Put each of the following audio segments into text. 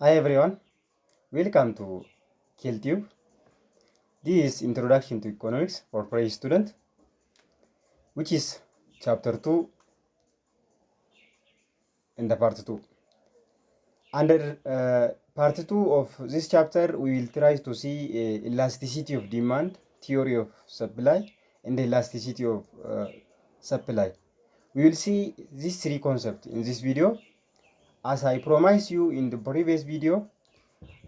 Hi everyone, welcome to KilTube. This is Introduction to Economics for Fresh Student, which is chapter 2 in the part 2. Under part 2 of this chapter, we will try to see elasticity of demand, theory of supply, and the elasticity of supply. We will see these three concepts in this video. As I promised you in the previous video,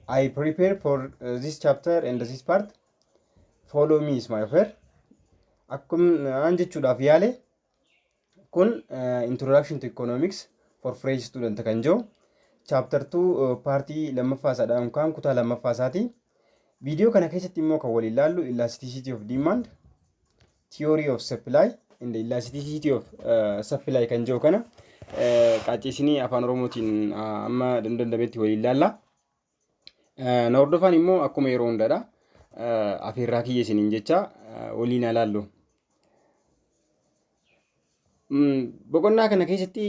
I prepared for this chapter and this part. Follow me is my offer. Akkuma an jechuudhaaf yaale, kun Introduction to Economics for Fresh Student kan jiru chapter 2 partii lammaffaa isaadha yookaan kutaa lammaffaa isaati. Viidiyoo kana keessatti immoo kan waliin ilaallu elasticity of demand, theory of supply and elasticity of supply kan jiru kana qaacceessinii Afaan Oromootiin amma dandametti waliin ilaalla. Na hordofaan immoo akkuma yeroo hundaadha. Afeerraa kiyya isiniin jecha waliin ilaallu. Boqonnaa kana keessatti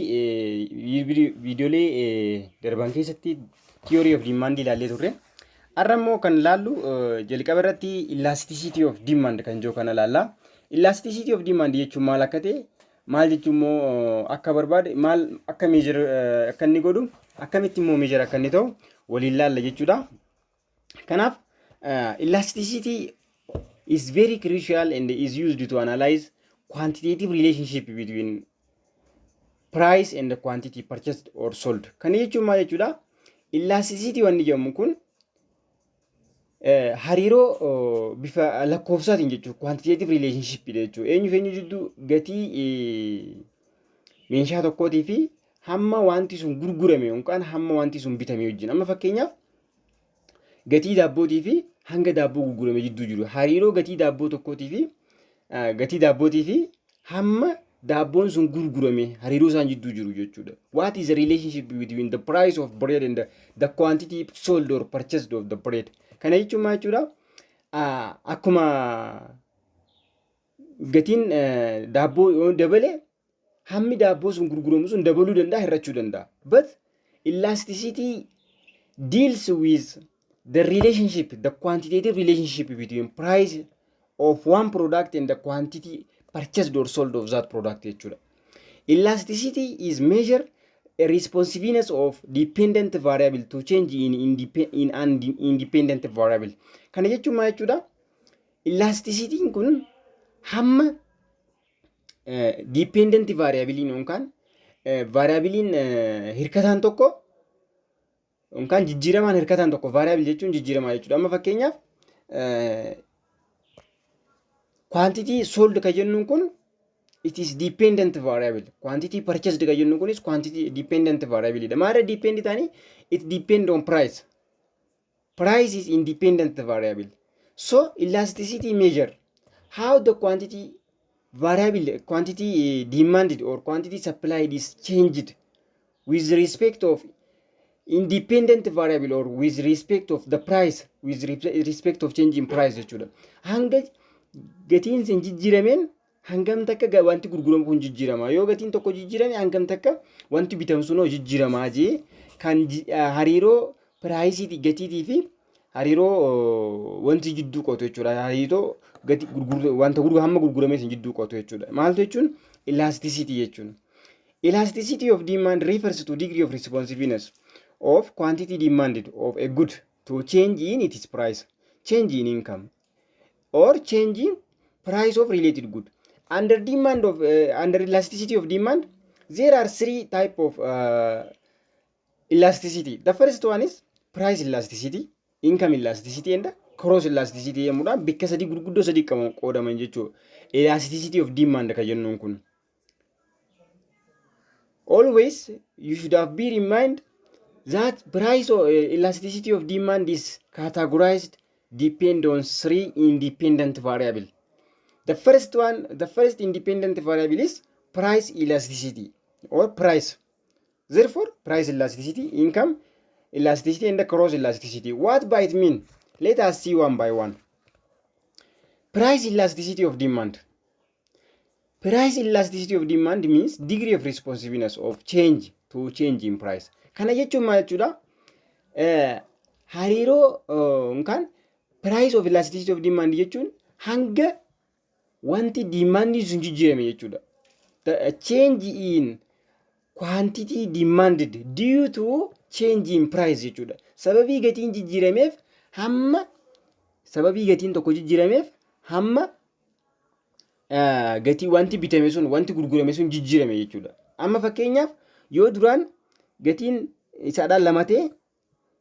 viidiyoolee darban keessatti theory of demand ilaallee turre. Har'a immoo kan ilaallu jalqaba irratti elasticity of demand kan jiru kana ilaalla. Elasticity of demand jechuun maal akka ta'e, maal jechuun immoo akka barbaade, maal akka measure akka inni godhu, akkamitti immoo measure akka inni ta'u waliin ilaalla jechuudha. Kanaaf elasticity is very crucial and is used to analyze quantitative relationship between price and the quantity purchased or sold. Kana jechuun maal jechuudha? Elasticity wanni jedhamu kun hariiroo bifa lakkoofsaatiin jechuudha. Quantitative relationship jechuudha. Eenyu fi eenyu jidduu? Gatii meeshaa tokkootii fi hamma wanti sun gurgurame yookaan hamma wanti sun bitame wajjin. Amma fakkeenyaaf gatii daabbootii fi hanga daabboo gurgurame jidduu jiru. Hariiroo gatii daabboo tokkootii fi gatii daabbootii fi hamma daabboon sun gurgurame hariiroo isaan jidduu jiru jechuudha. What is the relationship between the price of bread and the quantity sold or purchased of the bread? Kana jechuun maal jechuudha? Akkuma gatiin daabboo yoo dabale, hammi daabboo sun gurguramu sun dabaluu danda'a, hir'achuu danda'a. But elasticity deals with the relationship, the quantitative relationship between price of one product and the quantity purchased or sold of that product jechuudha. Elasticity is measure a responsiveness of dependent variable to change in an independent variable. Kana jechuun maal jechuudha? Elasticityin kun hamma dependent variableiin yookaan variableiin hirkataan tokko yookaan jijjiiramaan hirkataan tokko, variable jechuun jijjiiramaa jechuudha. Amma fakkeenyaaf quantity sold ka jennuun kun it is dependent variable. Quantity purchased ka jennuun kunis quantity dependent variable dha. Maal depend ta'anii? It depend on price. Price is independent variable. So elasticity measure how the quantity variable, quantity demanded or quantity supplied is changed with respect of independent variable or with respect of the price, with respect of change in price jechuudha. Hanga gatiin sun jijjiirameen hangam takka wanti gurguramu kun jijjiirama. Yoo gatiin tokko jijjiirame, hangam takka wanti bitamu sunoo jijjiiramaa jee kan hariiroo priceiitii gatiitii fi hariiroo wanti jidduu qotu jechuudha. Hariiroo gati wanta hamma gurgurame sun jidduu qotu jechuudha. Maaltu jechuun elasticity jechuun? Elasticity of demand refers to degree of responsiveness of quantity demanded of a good to change in its price, change in income, or change in price of related good. Under elasticity of demand, there are three type of elasticity. The first one is price elasticity, income elasticity, and cross elasticity jedhamuudhaan bakka sadii gurguddoo sadii qaban qoodaman jechuudha. Elasticity of demand kan jennuun kun. Always you should have bear in mind that price or elasticity of demand is categorized depend on three independent variable. The first one, the first independent variable is price elasticity or price. Therefore, price elasticity, income elasticity, and the cross elasticity. What by it mean? Let us see one by one. Price elasticity of demand. Price elasticity of demand means degree of responsiveness of change to change in price. Kana jechuun maal jechuudha? Hariiroo yookaan price of elasticity of demand jechuun hanga wanti demandii sun jijjiirame jechuudha. The change in quantity demanded due to change in price jechuudha. Sababii gatiin jijjiirameef, hamma sababii gatiin tokko jijjiirameef hamma gatii wanti bitame sun, wanti gurgurame sun jijjiirame jechuudha. Amma fakkeenyaaf yoo duraan gatiin isaadhaan 2 ta'e,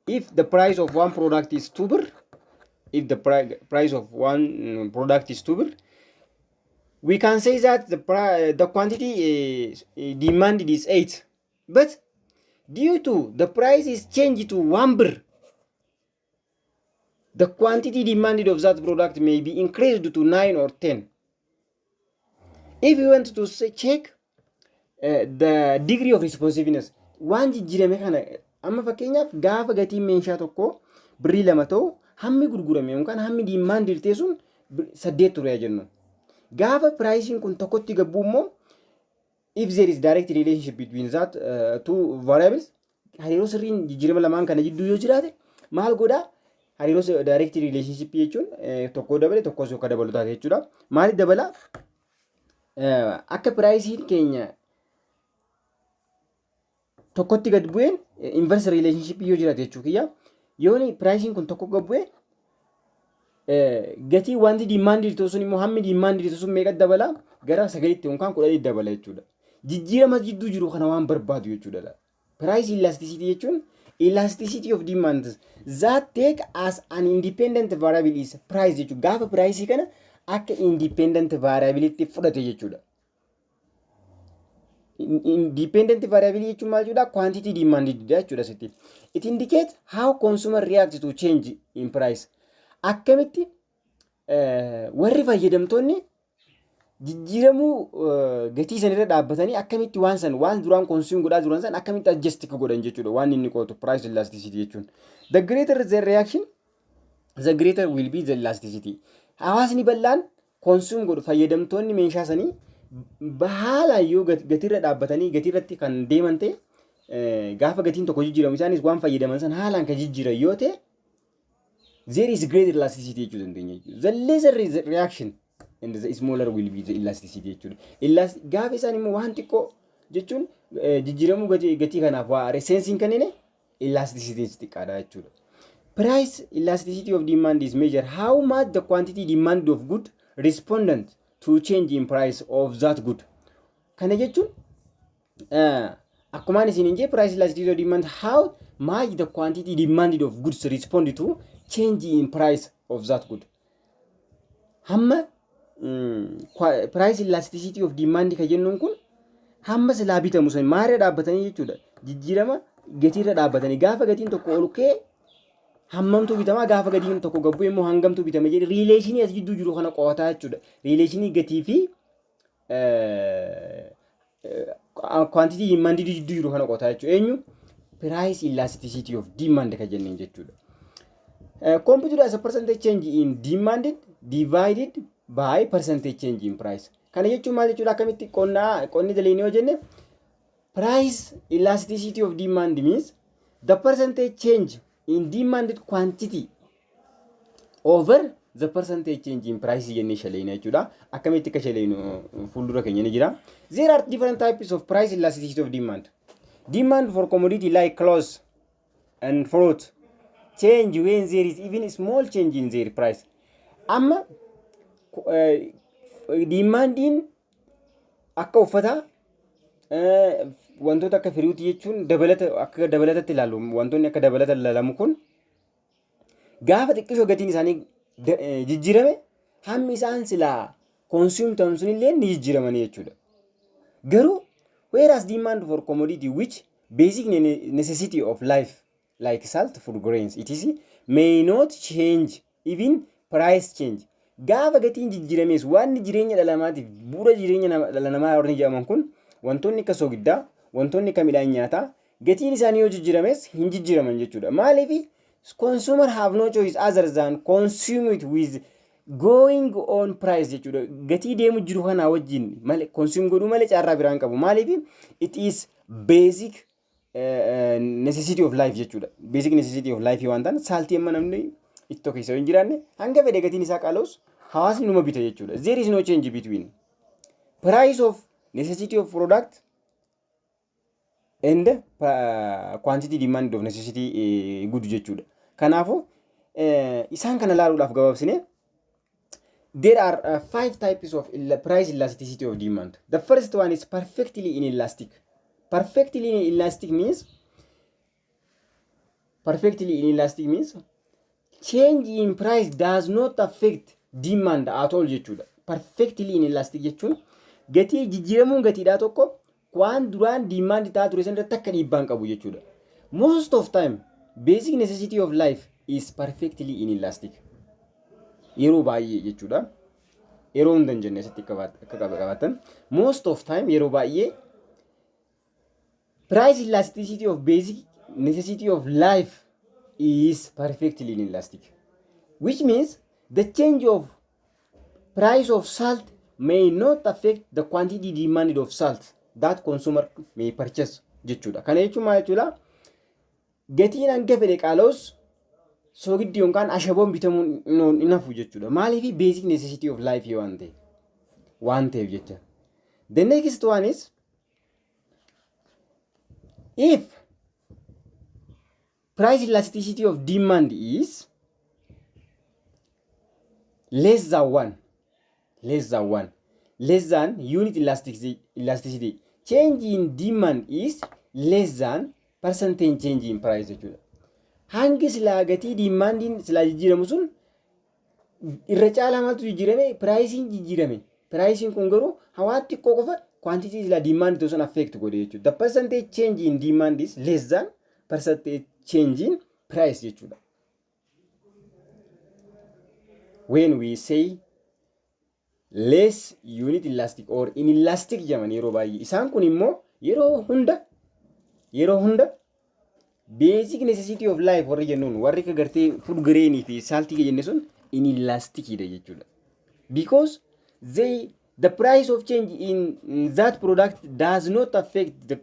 if the price of one product is 2 birr, if the price of one product is 2 birr, we can say that the quantity demanded is 8, but due to the price is changed to 1 birr, the quantity demanded of that product may be increased to 9 or 10. If you want to say, check the degree of responsiveness, waan jijjiirame kana, amma fakkeenyaaf gaafa gatiin meeshaa tokko birrii 2 ta'u, hammi gurgurame yookaan hammi demand ta'e sun 8 ture jennu. Gaafa priceiin kun tokkotti gabbuu immoo, if there is direct relationship between that two variables, hariiroo sirriin jijjiirama lamaan kana jidduu yoo jiraate maal godhaa? Hariiroo direct relationship jechuun tokko dabale tokkos yoo dabalu taate jechuudha. Maaliif dabala? Akka priceiin keenya tokkotti gad bu'een inverse relationship yoo jiraate jechuu kiyya. Yooni priceiin kun tokko gad bu'e, gatii wanti demand ta'u sun immoo, hammi demand ta'u sun meeqa dabala? Gara 9tti yookaan 10tti dabala jechuudha. Jijjiirama jidduu jiru kana waan barbaadu jechuudha. Price elasticity jechuun elasticity of demand that take as an independent variable is price jechuudha. Gaafa price kana akka independent variability fudhate jechuudha. Independent variable jechuun maal jechuudha? Quantity demanded jechuudha asitti. It indicates how consumer react to change in price. Akkamitti warri fayyadamtoonni jijjiiramuu gatii sanirra dhaabbatanii akkamitti waan san, waan duraan consume godhaa turan san, akkamitti adjust akka godhan jechuudha waan inni qo'atu price elasticity jechuun. The greater the reaction, the greater will be the elasticity. Hawaasni bal'aan consume godhu, fayyadamtoonni meeshaa sanii haalaan yoo gatiirra dhaabbatanii gatiirratti kan deeman ta'e, gaafa gatiin tokko jijjiiramu isaanis waan fayyadaman san haalaan kan jijjiiran yoo ta'e, there is great elasticity jechuu dandeenya jechuudha. The lesser is the reaction and the smaller will be the elasticity jechuudha. Gaafa isaan immoo waan xiqqoo jechuun jijjiiramuu gatii kanaaf waa responsiin kennine, elasticity xiqqaadha jechuudha. Price elasticity of demand is measure how much the quantity demand of good respondent to change in price of that good. Kana jechuun akkumaan isin hin jee, price elasticity of demand how much the quantity demanded of goods respond to change in price of that good. Hamma price elasticity of demand ka jennuun kun hamma silaa bitamu sun maalirra dhaabbatanii jechuudha. Jijjiirama gatiirra dhaabbatanii gaafa gatiin tokko ol ka'e hammamtu bitamaa, gaafa gatiin tokko gad bu'e immoo hangamtu bitama jedhe relationii as jidduu jiru kana qo'ataa jechuudha. Relationii gatii fi quantity demandii jidduu jiru kana qo'ataa jechuudha. Eenyu? Price elasticity of demand ka jenneen jechuudha. Computed as a percentage change in demanded divided by percentage change in price. Kana jechuun maal jechuudha? Akkamitti qonnaa qonni daleeni yoo jenne, price elasticity of demand means the percentage change in demanded quantity over the percentage change in price jennee shaleena jechuudha. Akkamitti akka shaleenu fuuldura keenya ni jira. There are different types of price elasticity of demand. Demand for commodity like clothes and fruit change when there is even small change in their price. Amma demandiin akka uffataa, wantoota akka fruitii jechuun dabalata, akka dabalatatti ilaalu, wantoonni akka dabalata ilaalamu kun gaafa xiqqishoo gatiin isaanii jijjiirame hammi isaan silaa consume ta'an sunillee ni jijjiiramanii jechuudha. Garuu whereas demand for commodity which basic necessity of life like salt, food grains, etc. may not change even price change. Gaafa gatiin jijjiirames waan jireenya dhala namaatiif bu'uura jireenya dhala namaa warri jedhaman kun, wantoonni akka soogiddaa, wantoonni akka midhaan nyaataa gatiin isaanii yoo jijjiirames hin jijjiiraman jechuudha. Maaliif? Consumer have no choice other than consume it with going on price jechuudha. Gatii deemu jiru kanaa wajjin malee consume godhuu malee carraa biraan qabu. Maaliif? It is basic necessity of life jechuudha. Basic necessity of life waan ta'an, saltii amma namni ittoo keessa hin jiraanne, hanga fedhe gatiin isaa qaala'us hawaasni numa bita jechuudha. There is no change between price of necessity of product and quantity demand of necessity good jechuudha. Kanaafuu isaan kana ilaaluudhaaf gabaabsine, there are five types of price elasticity of demand. The first one is perfectly inelastic. Perfectly inelastic means, perfectly inelastic means change in price does not affect demand at all jechuudha. Perfectly inelastic jechuun gatii jijjiiramuun gatiidhaa tokko waan duraan demand ta'aa ture san irratti akka dhiibbaan qabu jechuudha. Most of time basic necessity of life is perfectly inelastic. Yeroo baay'ee jechuudha. Yeroo hunda hin jenne, asitti akka qabaatan. Most of time, yeroo baay'ee, price elasticity of basic necessity of life is perfectly inelastic. Which means the change of price of salt may not affect the quantity demanded of salt that consumer may purchase jechuudha. Kana jechuun maal jechuudha? Gatiin hanga fedhe qaala'us soogiddi yookaan ashaboon bitamuun hin hafu jechuudha. Maaliif? Basic necessity of life waan ta'eef jecha. The next one is if price elasticity of demand is less than one, less than one, less than unit elasticity, change in demand is less than percentage change in price jechuudha. Hangi silaa gatii demandiin silaa jijjiiramu sun irra caalaa maaltu jijjiirame? Priceiin jijjiirame. Priceiin kun garuu hawaan xiqqoo qofa quantity silaa demand sun affect godhe jechuudha. The percentage change in demand is less than percentage change in price jechuudha. When we say less unit elastic or inelastic jedhaman yeroo baay'ee, isaan kun immoo yeroo hunda basic necessity of life warri jennuun, warri akka gartee food grainii fi saltii jenne sun inelasticidha jechuudha. Because the price of change in that product does not affect the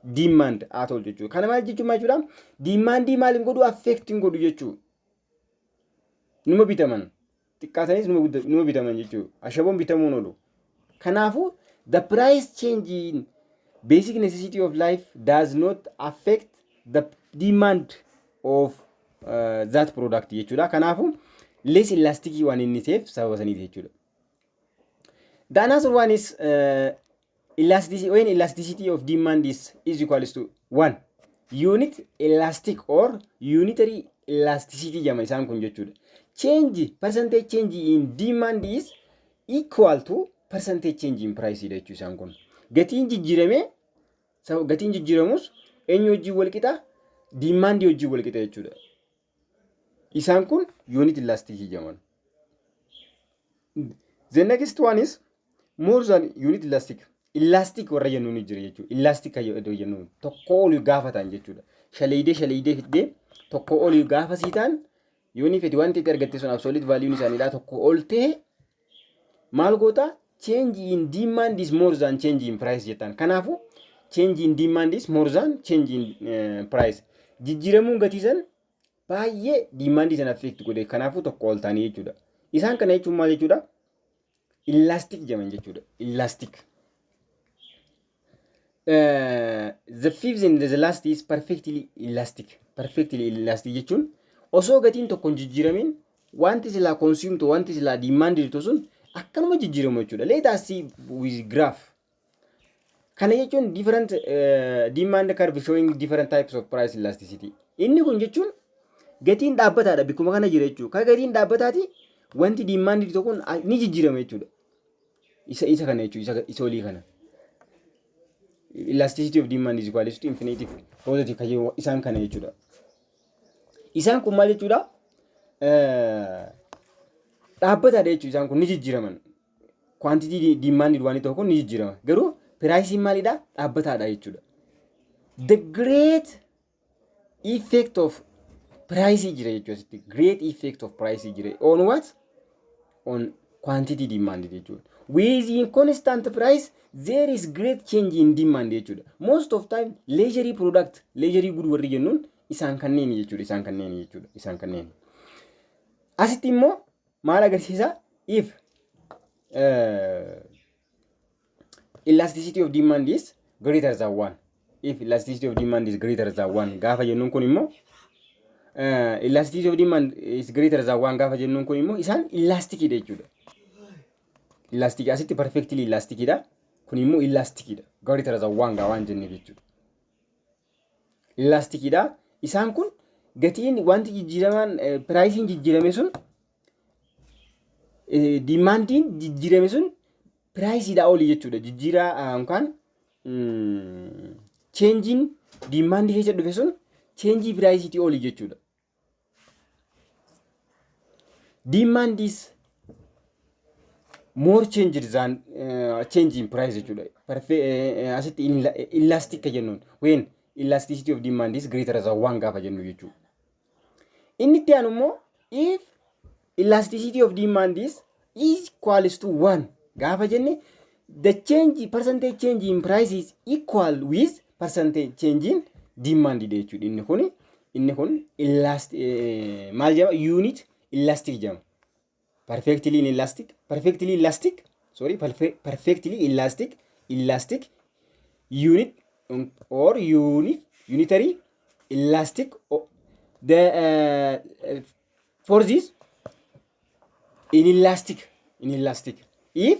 demand at all jechuudha. Kana maal jechuun maal jechuudha? Demandii maal hin godhu? Affect hin godhu jechuudha. Numa bitaman. Xiqqaatanis numa bitaman jechuudha. Ashaboon bitamuun oolu. Kanaafuu the price change in basic necessity of life does not affect the demand of that product jechuudha. Kanaafuu less elastic waan inni ta'eef sababa saniiti jechuudha. The another one is elasticity. When elasticity of demand is equals to 1, unit elastic or unitary elasticity jedhama isaan kun jechuudha. Change, percentage change in demand is equal to percentage change in price dha jechuudha isaan kun. Gatiin jijjiiramee, gatiin jijjiiramus eenyu wajjin wal qixa? Demandii wajjin wal qixa jechuudha. Isaan kun unit elastic jedhaman. The next one is more than unit elastic. Elastic warra jennuun ni jira jechuudha. Elastic kan jennuun tokko ol gaafa ta'an jechuudha. Shaleedee shaleedee fiddee tokko ol gaafa sii ta'an, yoo ni fedhi wanti itti argatte sun absolute value isaaniidha tokko ol ta'e, maal goota? Change in demand is more than change in price jettaan. Kanaafuu change in demand is more than change in price. Jijjiiramuun gatii san baay'ee demandii sana affect godhe, kanaafuu tokko ol ta'anii jechuudha. Isaan kana jechuun maal jechuudha? Elastic jedhaman jechuudha. Elastic. The fifth and the last is perfectly elastic. Perfectly elastic jechuun osoo gatiin tokko hin jijjiiramin wanti silaa consume, wanti silaa demand jirtu sun akkanuma jijjiiramu jechuudha. Let us see with graph. Kana jechuun different demand curve showing different types of price elasticity. Inni kun jechuun gatiin dhaabbataadha, bikkuma kana jira jechuudha. Kan gatiin dhaabbataati, wanti demand tokko kun ni jijjiirama jechuudha. Isa kana jechuudha, isa olii kana. Elasticity of demand is equal to infinity positive kan jedhu isaan kana jechuudha. Isaan kun maal jechuudha? Dhaabbataadha jechuudha, isaan kun ni jijjiiraman. Quantity demand waan tokko ni jijjiirama. Garuu priceiin maalidha? Dhaabbataadha jechuudha. The great effect of price jira jechuudha asitti. Great effect of price jira. On what? On quantity demand jechuudha. Within constant price there is great change in demand jechuudha. Most of time luxury product, luxury good warri jennuun isaan kanneen jechuudha. Isaan kanneen jechuudha. Isaan kanneen. Asitti immoo maal agarsiisa? If elasticity of demand is greater than one. If elasticity of demand is greater than one gaafa jennuun kun immoo, elasticity of demand is greater than one gaafa jennuun kun immoo isaan elasticidha jechuudha. Elastic asitti perfectly elasticidha. Kun immoo elasticidha. Greater than one gaa waan jenneef jechuudha. Elasticidha. Isaan kun gatiin wanti jijjiiramaan, priceiin jijjiirame sun, demandiin jijjiirame sun priceiidhaa olii jechuudha. Jijjiiraa yookaan changeiin demandii keessa dhufe sun changeii priceiitii olii jechuudha. Demand is more changed than change in price jechuudha. Asitti elastic jennuun when elasticity of demand is greater than one gaafa jennu jechuudha. Inni itti aanu immoo if elasticity of demand is equals to one gaafa jenne, the change, percentage change in price is equal with percentage change in demand jechuudha. Inni kun maal jedhama? Unit elastic jedhama. Perfectly inelastic, perfectly elastic, sorry, perfectly elastic, elastic, unit or unit, unitary elastic. The for this inelastic, inelastic if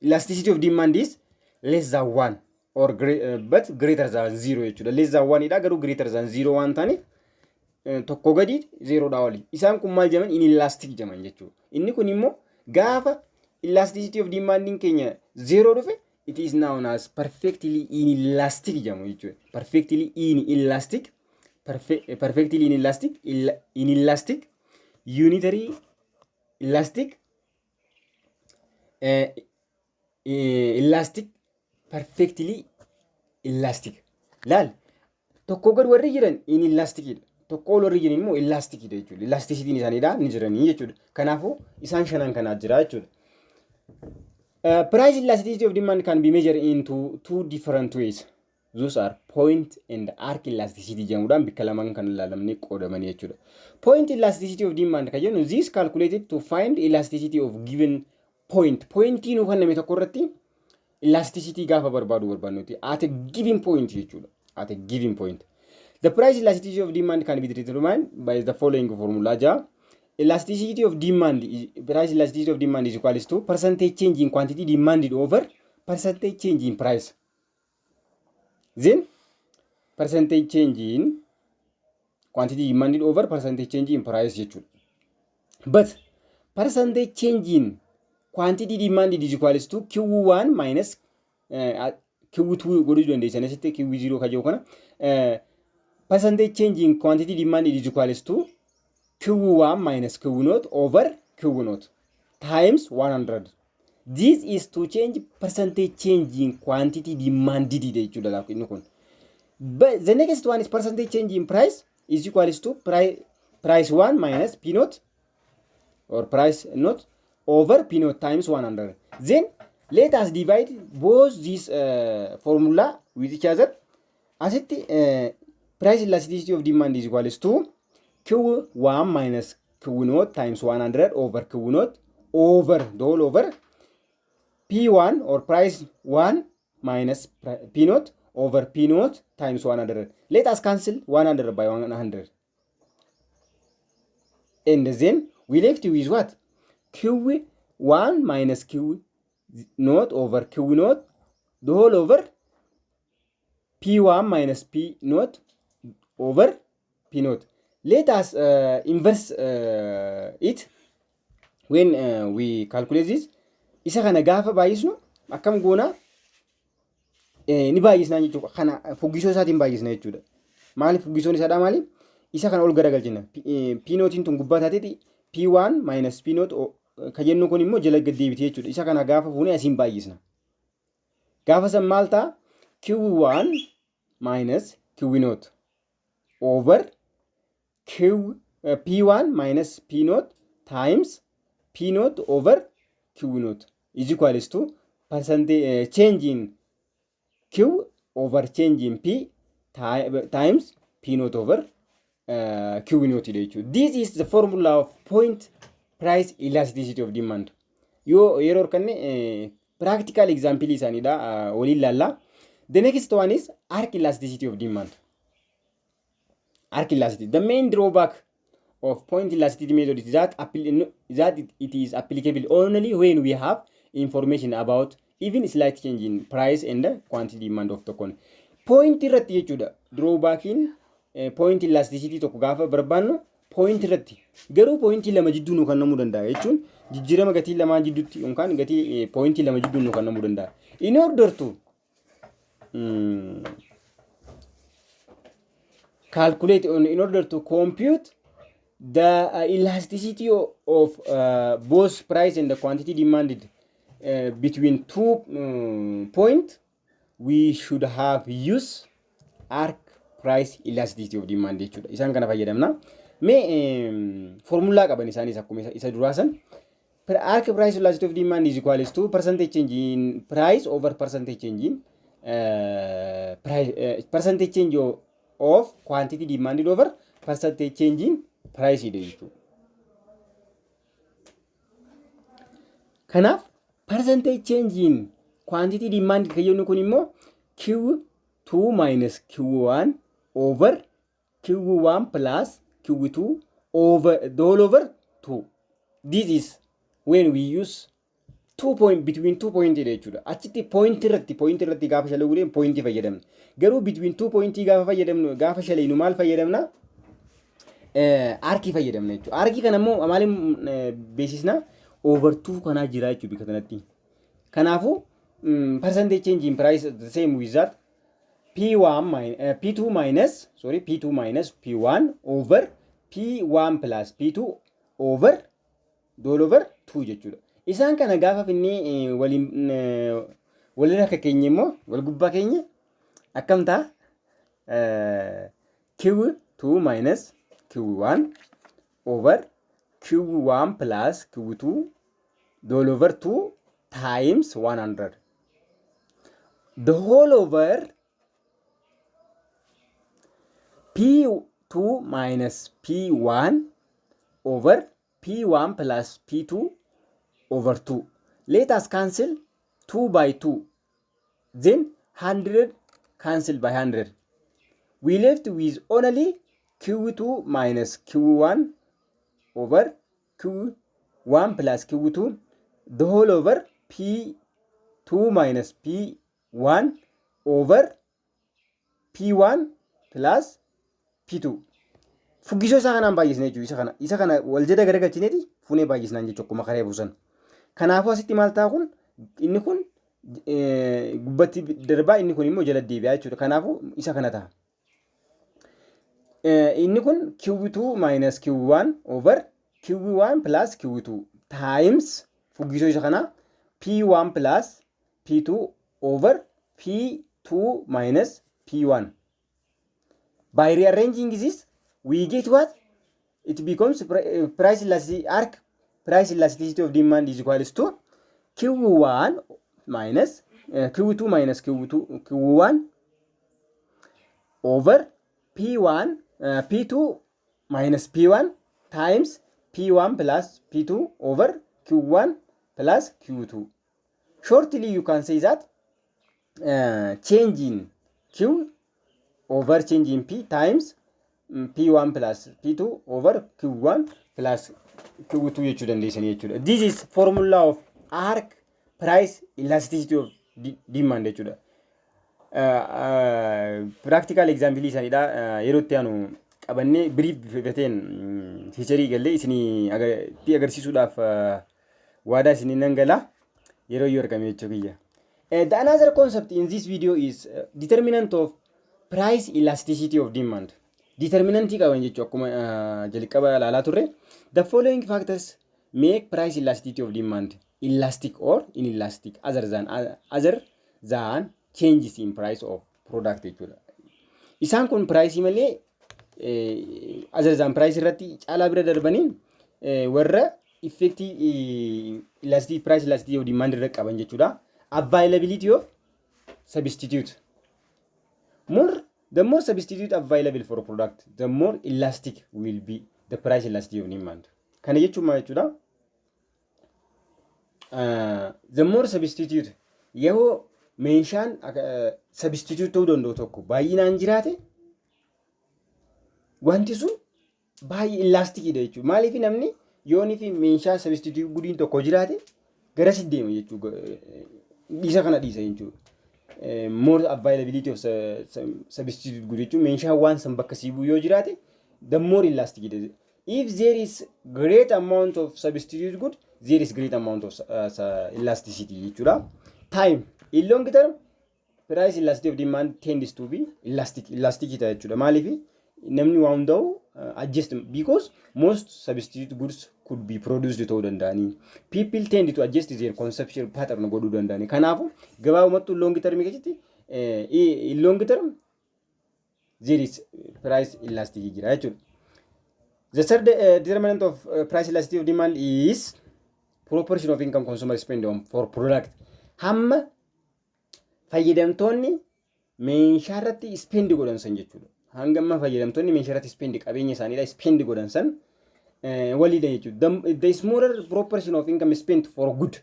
elasticity of demand is less than one or but greater than zero jechuudha. Less than one dha garuu greater than zero waan ta'aniif, tokko gadi, zerodhaa oli. Isaan kun maal jedhaman? Inelastic jedhaman jechuudha. Inni kun immoo gaafa elasticity of demandiin keenya zero dhufe, it is known as perfectly inelastic jedhamu jechuudha. Perfectly inelastic, perfectly inelastic, inelastic, unitary elastic, elastic, perfectly elastic. Laal, tokko gad warri jiran inelasticidha. Tokko ol warri jiran immoo elasticidha jechuudha. Elasticityn isaaniidha ni jiranii jechuudha. Kanaafuu isaan shanan kanaa jira jechuudha. Price elasticity of demand can be measured into two different ways. Those are point and arc elasticity jedhamuudhaan bakka lamaan kan ilaalamanii qoodamanii jechuudha. Point elasticity of demand kan jennu, this calculated to find elasticity of given point. Pointii nuu kenname tokko irratti elasticity gaafa barbaadu barbaadnuti. At a given point jechuudha. At a given point. The price elasticity of demand can be determined by the following formula jaa. Elasticity of demand is, price elasticity of demand is equals to percentage change in quantity demanded over percentage change in price. Then percentage change in quantity demanded over percentage change in price jechuudha. But percentage change in quantity demanded is equals to Q1 minus Q2 godhuu dandeessan asitti Q0 ka jiru kana, percentage change in quantity demanded is equals to Q1 minus Q0 over Q0 times 100. This is to change percentage change in quantity demanded jechuudha laaf inni kun. But the next one is percentage change in price is equals to price 1 minus P naught or price naught over P naught times 100. Then let us divide both these formula with each other. Asitti price elasticity of demand is equals to Q1 minus Q0 times 100 over Q0 over the whole over P1 or price 1 minus P0 over P0 times 100. Let us cancel 100 by 100. And then we left with what? Q1 minus Q naught over Q naught the whole over P1 minus P naught over P naught. Let us inverse it when we calculate this. Isa kana gaafa baay'isnu akkam goona? Ni baay'isnaa jechuudha. Kana fuggisoo isaatiin baay'isna jechuudha. Maaliif fuggisoon isaadhaa maali? Isa kana ol garagalchina. P naughtiin tun gubbaa taateeti P1 minus P naught ka jennu kun immoo jala gad deebite jechuudha. Isa kana gaafa fuunee asiin baay'isna. Gaafa san maal ta'a? Q1 minus Q naught over Q P1 minus P naught times P naught over Q naught is equals to percentage change in Q over change in P times P naught over Q naught jechuudha. This is the formula of point price elasticity of demand. Yoo yeroo harkanne practical example isaaniidha waliin laallaa. The next one is arc elasticity of demand. Arc elasticity. The main drawback of point elasticity method is that it is applicable only when we have information about even slight change in price and the quantity demand of the con. Point irratti jechuudha. Drawbackiin point elasticity tokko gaafa barbaannu point irratti, garuu pointii lama jidduu nu kennamuu danda'a jechuun jijjiirama gatii lamaan jidduutti yookaan gatii pointii lama jidduu nu kennamuu danda'a. In order to calculate on in order to compute the elasticity of both price and the quantity demanded between two point, we should have use arc price elasticity of demand jechuudha. Isaan kana fayyadamna. Mee formulaa qaban isaanis akkuma isa duraa san. Arc price elasticity of demand is equals to percentage change in price over percentage change in price, percentage change of quantity demanded over percentage change in price jechuudha. Kanaaf percentage change in quantity demanded kan jennu kun immoo Q2 minus Q1 over Q1 plus Q2 over the whole over 2. This is when we use two point between two point jechuudha. Achitti point irratti gaafa shalaguudhaan point fayyadamna. Garuu between two point gaafa fayyadamnu, gaafa shalaynu maal fayyadamna? Arcii fayyadamna jechuudha. Arcii kana immoo maaliin beeksisna? Over 2 kanaa jira jechuudha bika kanatti. Kanaafuu percentage change in price the same with that P1 minus P2 minus, sorry, P2 minus P1 over P1 plus P2 over all over 2 jechuudha. Isaan kana gaafa finnee waliin walirra akka keenya immoo wal gubbaa keenya akkam ta'a? Q2 minus Q1 over Q1 plus Q2 all over 2 times 100 the whole over P2 minus P1 over P1 plus P2 over 2. Let us cancel 2 by 2. Then 100 cancel by 100. We left with only Q2 minus Q1 over Q1 plus Q2 the whole over P2 minus P1 over P1 plus P2. Fuggisoo isaa kanaan baay'isna jechuudha. Isa kana wal jala garagalchineeti fuunee baay'isnaan jechuudha akkuma karee buusan. Kanaafuu asitti maal ta'a? Kun inni kun gubbatti darbaa, inni kun immoo jala deebi'aa jechuudha. Kanaafuu isa kana ta'a. Inni kun Q2 minus Q1 over Q1 plus Q2 times fuggisoo isa kanaa P1 plus P2 over P2 minus P1. By rearranging this, we get what? It becomes price elasticity, arc price elasticity of demand is equals to Q1 minus Q2 minus Q2 Q1 over P1 P2 minus P1 times P1 plus P2 over Q1 plus Q2. Shortly, you can say that change in Q over change in P times P1 plus P2 over Q1 plus Q2 jechuu dandeessanii jechuudha. This is formula of arc price elasticity of demand jechuudha. Practical example isaaniidha. Yeroo itti aanu qabannee brief gateen featureii gallee isinii itti agarsiisuudhaaf waadaa isinii nan gala yeroo yoo argame jechuu kiyya. The another concept in this video is determinant of price elasticity of demand. Determinantii qaban jechuu akkuma jalqaba ilaalaa turre. The following factors make price elasticity of demand elastic or inelastic other than changes in price of product jechuudha. Isaan kun price malee, other than price irratti caalaa bira darbanii warra Effectii elasticity, price elasticity of demand irra qaban jechuudha. Availability of substitute. More the more substitute available for a product, the more elastic will be the price elasticity of demand. Kana jechuun maal jechuudha? The more substitute, yeroo meeshaan substitute ta'uu danda'u tokko baay'inaan jiraate, wanti sun baay'ee elasticiidha jechuudha. Maaliif? Namni yoonii fi meeshaa substitute goodiin tokko jiraate garasi deema jechuudha. Dhiisa kana dhiisa jechuudha. More availability of substitute good jechuun meeshaa waan san bakka sii bu'u yoo jiraate, the more elastic it is. If there is great amount of substitute good, there is great amount of elasticity jechuudha. Time in long term, price elasticity of demand tends to be elastic. Elastic ta'a jechuudha. Maaliif? Namni waa hundaa'u adjust because most substitute goods could be produced ta'uu danda'anii. People tend to adjust their consumption pattern godhuu danda'anii. Kanaafuu gabaabumatti long term keessatti, in long term there is price elastic jira jechuudha. The third determinant of price elasticity of demand is proportion of income consumer spend on for product. Hamma fayyadamtoonni meeshaa irratti spend godhan san jechuudha. Hanga amma fayyadamtoonni meeshaa irratti spend, qabeenya isaaniidha spend godhan san waliidha jechuudha. The smaller proportion of income spent for good.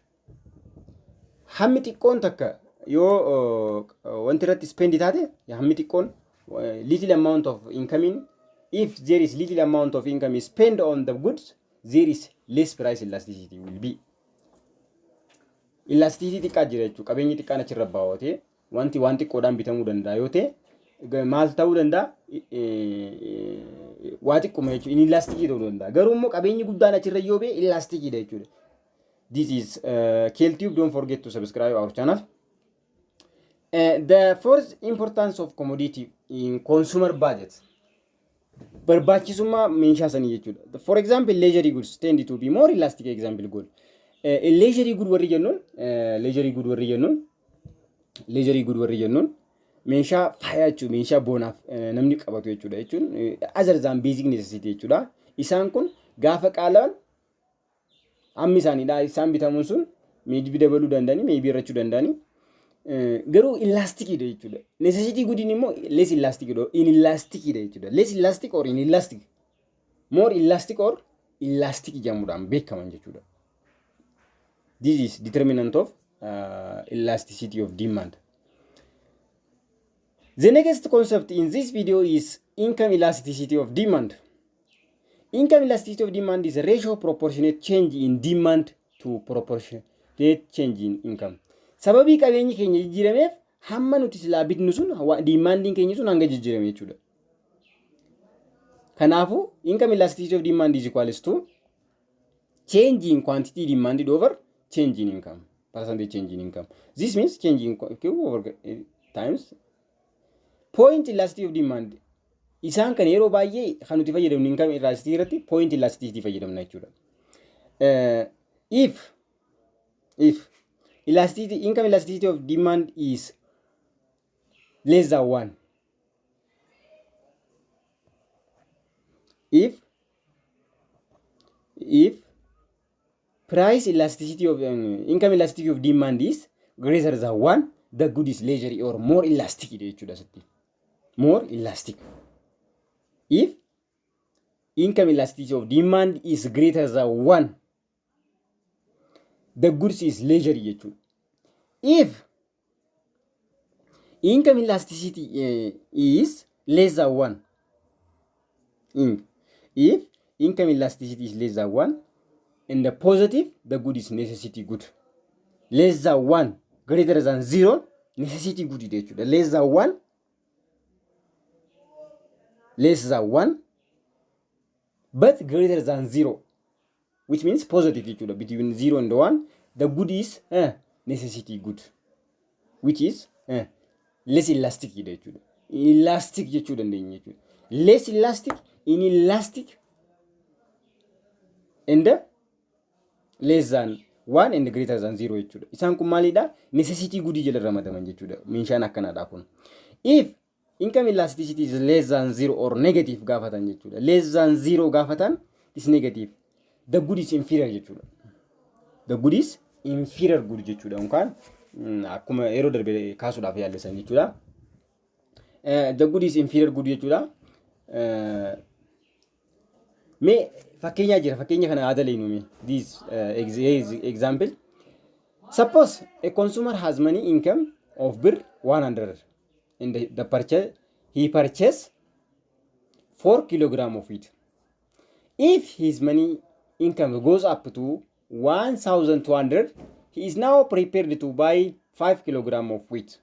Hammi xiqqoon takka yoo wanti irratti spend taate, hammi xiqqoon, little amount of income in, if there is little amount of income spent on the goods, there is less price elasticity will be. Elasticity xiqqaa jira jechuudha. Qabeenyi xiqqaan achirra baawwatee wanti waan xiqqoodhaan bitamuu danda'a yoo ta'e, maal ta'uu danda'a? Waa xiqquma jechuudha. Inni elasticii ta'uu danda'a. Garuu immoo qabeenyi guddaan achirra yoo ba'e elasticiidha jechuudha. This is KLTube. Don't forget to subscribe our channel. The fourth importance of commodity in consumer budget. Barbaachisummaa meeshaa sanii jechuudha. For example, luxury goods tend to be more elastic example good. Luxury good warri jennuun meeshaa faayaa jechuudha. Meeshaa boonaaf namni qabatu jechuudha. Jechuun other than basic necessity jechuudha. Isaan kun gaafa qaala'an hammi isaaniidha. Isaan bitamuun sun maybe dabaluu danda'anii, maybe hir'achuu danda'anii. Garuu elasticiidha jechuudha. Necessity goodiin immoo less elasticiidha. Inelasticiidha jechuudha. Less elastic or inelastic. More elastic or elastic jedhamuudhaan beekaman jechuudha. This is determinant of elasticity of demand. The next concept in this video is income elasticity of demand. Income elasticity of demand is a ratio of proportionate change in demand to proportionate change in income. Sababii qabeenyi keenya jijjiirameef hamma nuti silaa bitnu sun, demandiin keenya sun hanga jijjiirame jechuudha. Kanaafuu income elasticity of demand is equals to change in quantity demanded over change in income. Percentage change in income. This means change in Q over times point elasticity of demand. Isaan kan yeroo baay'ee kan nuti fayyadamnu income elasticity irratti point elasticity fayyadamna jechuudha. If elasticity, income elasticity of demand is less than one, if price elasticity of income elasticity of demand is greater than one, the good is luxury or more elastic jechuudha asitti. More elastic. If income elasticity of demand is greater than one, the goods is luxury jechuudha. If income elasticity is less than one, if income elasticity is less than one and the positive, the good is necessity good. Less than one, greater than zero, necessity good jechuudha. Less than one, less than one but greater than zero, which means positive jechuudha. Between zero and one, the good is necessity good, which is less elastic jechuudha. Elastic jechuu dandeenya jechuudha. Less elastic, inelastic and less than one and greater than zero jechuudha. Isaan kun maalidha? Necessity goodii jala ramadaman jechuudha. Meeshaan akkanaadha kun. If income elasticity is less than zero or negative gaafatan jechuudha. Less than zero gaafatan is negative. the good is inferior jechuudha. The good is inferior good jechuudha yookaan akkuma yeroo darbe kaasuudhaaf yaallisan jechuudha. The good is inferior good jechuudha. Mee fakkeenyaa jira, fakkeenya kana haa dalagnu mee. This example. Suppose a consumer has money income of birr 100 and the purchase he purchase 4 kilogram of wheat. If his money income goes up to 1200, he is now prepared to buy 5 kilogram of wheat.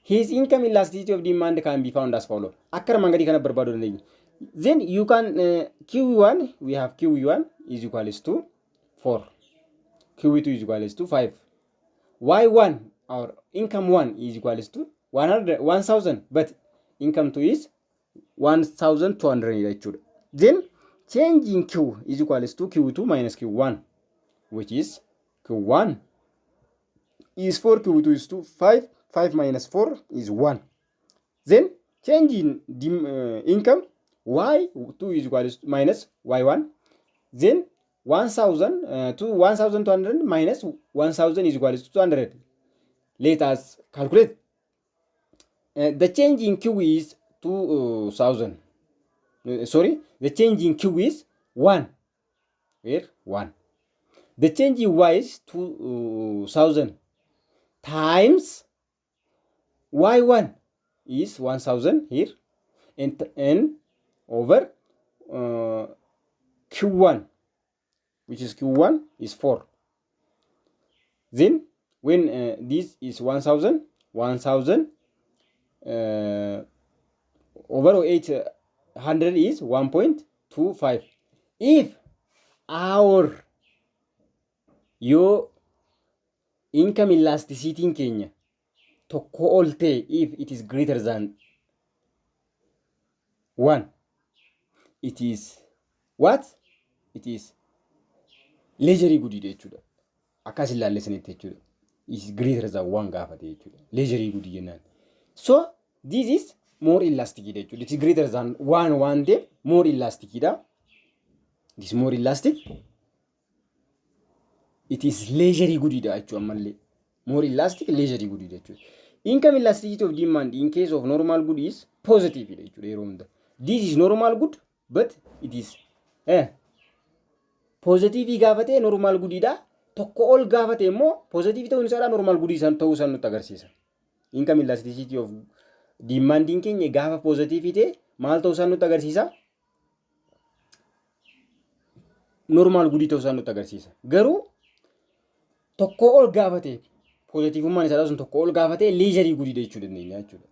His income elasticity of demand can be found as follow. Akka armaan gadii kana barbaaduu dandeenya. Then you can Q1, we have Q1 is equals to 4. Q2 is equals to 5. Y1 or income 1 is equals to 100 1000, but income 2 is 1200 jechuudha. Then change in Q is equals to Q2 minus Q1, which is Q1 is 4, Q2 is 2, 5, 5 minus 4 is 1. Then change in income Y2 is equals to minus Y1. Then 1000 to 1200 minus 1000 is equals to 200. Let us calculate. The change in Q is 2000. Sorry, the change in Q is 1. Here, 1. The change in Y is 2000 times Y1 is 1000 here and over Q1, which is Q1 is 4. Then when this is 1000, 1000 over 800 is 1.25. If our yoo income elasticity keenya tokko ol ta'e, if it is greater than 1, it is what? It is luxury good jechuudha. Akkas ilaalleessanitti jechuudha. Is greater than 1 gaafate jechuudha. Luxury good jennaan. So this is more elastic jechuudha. It is greater than 1 waan ta'eef more elastic dha. It is more elastic. It is luxury good dha jechuudha ammallee. More elastic luxury good jechuudha. Income elasticity of demand in case of normal good is positive dha jechuudha yeroo hunda. This is normal good, but it is positive gaafa ta'e normal good dha. Tokko ol gaafa ta'e immoo positive ta'uun isaadha normal good isaan ta'uu isaan nutti agarsiisa. Income elasticity of demandiin keenya gaafa positive ta'e maal ta'uu isaan nutti agarsiisa? Normal good ta'uu isaan nutti agarsiisa. Garuu tokko ol gaafa ta'e, positiveummaan isaadha sun tokko ol gaafa ta'e, luxury good jechuu dandeenya jechuudha.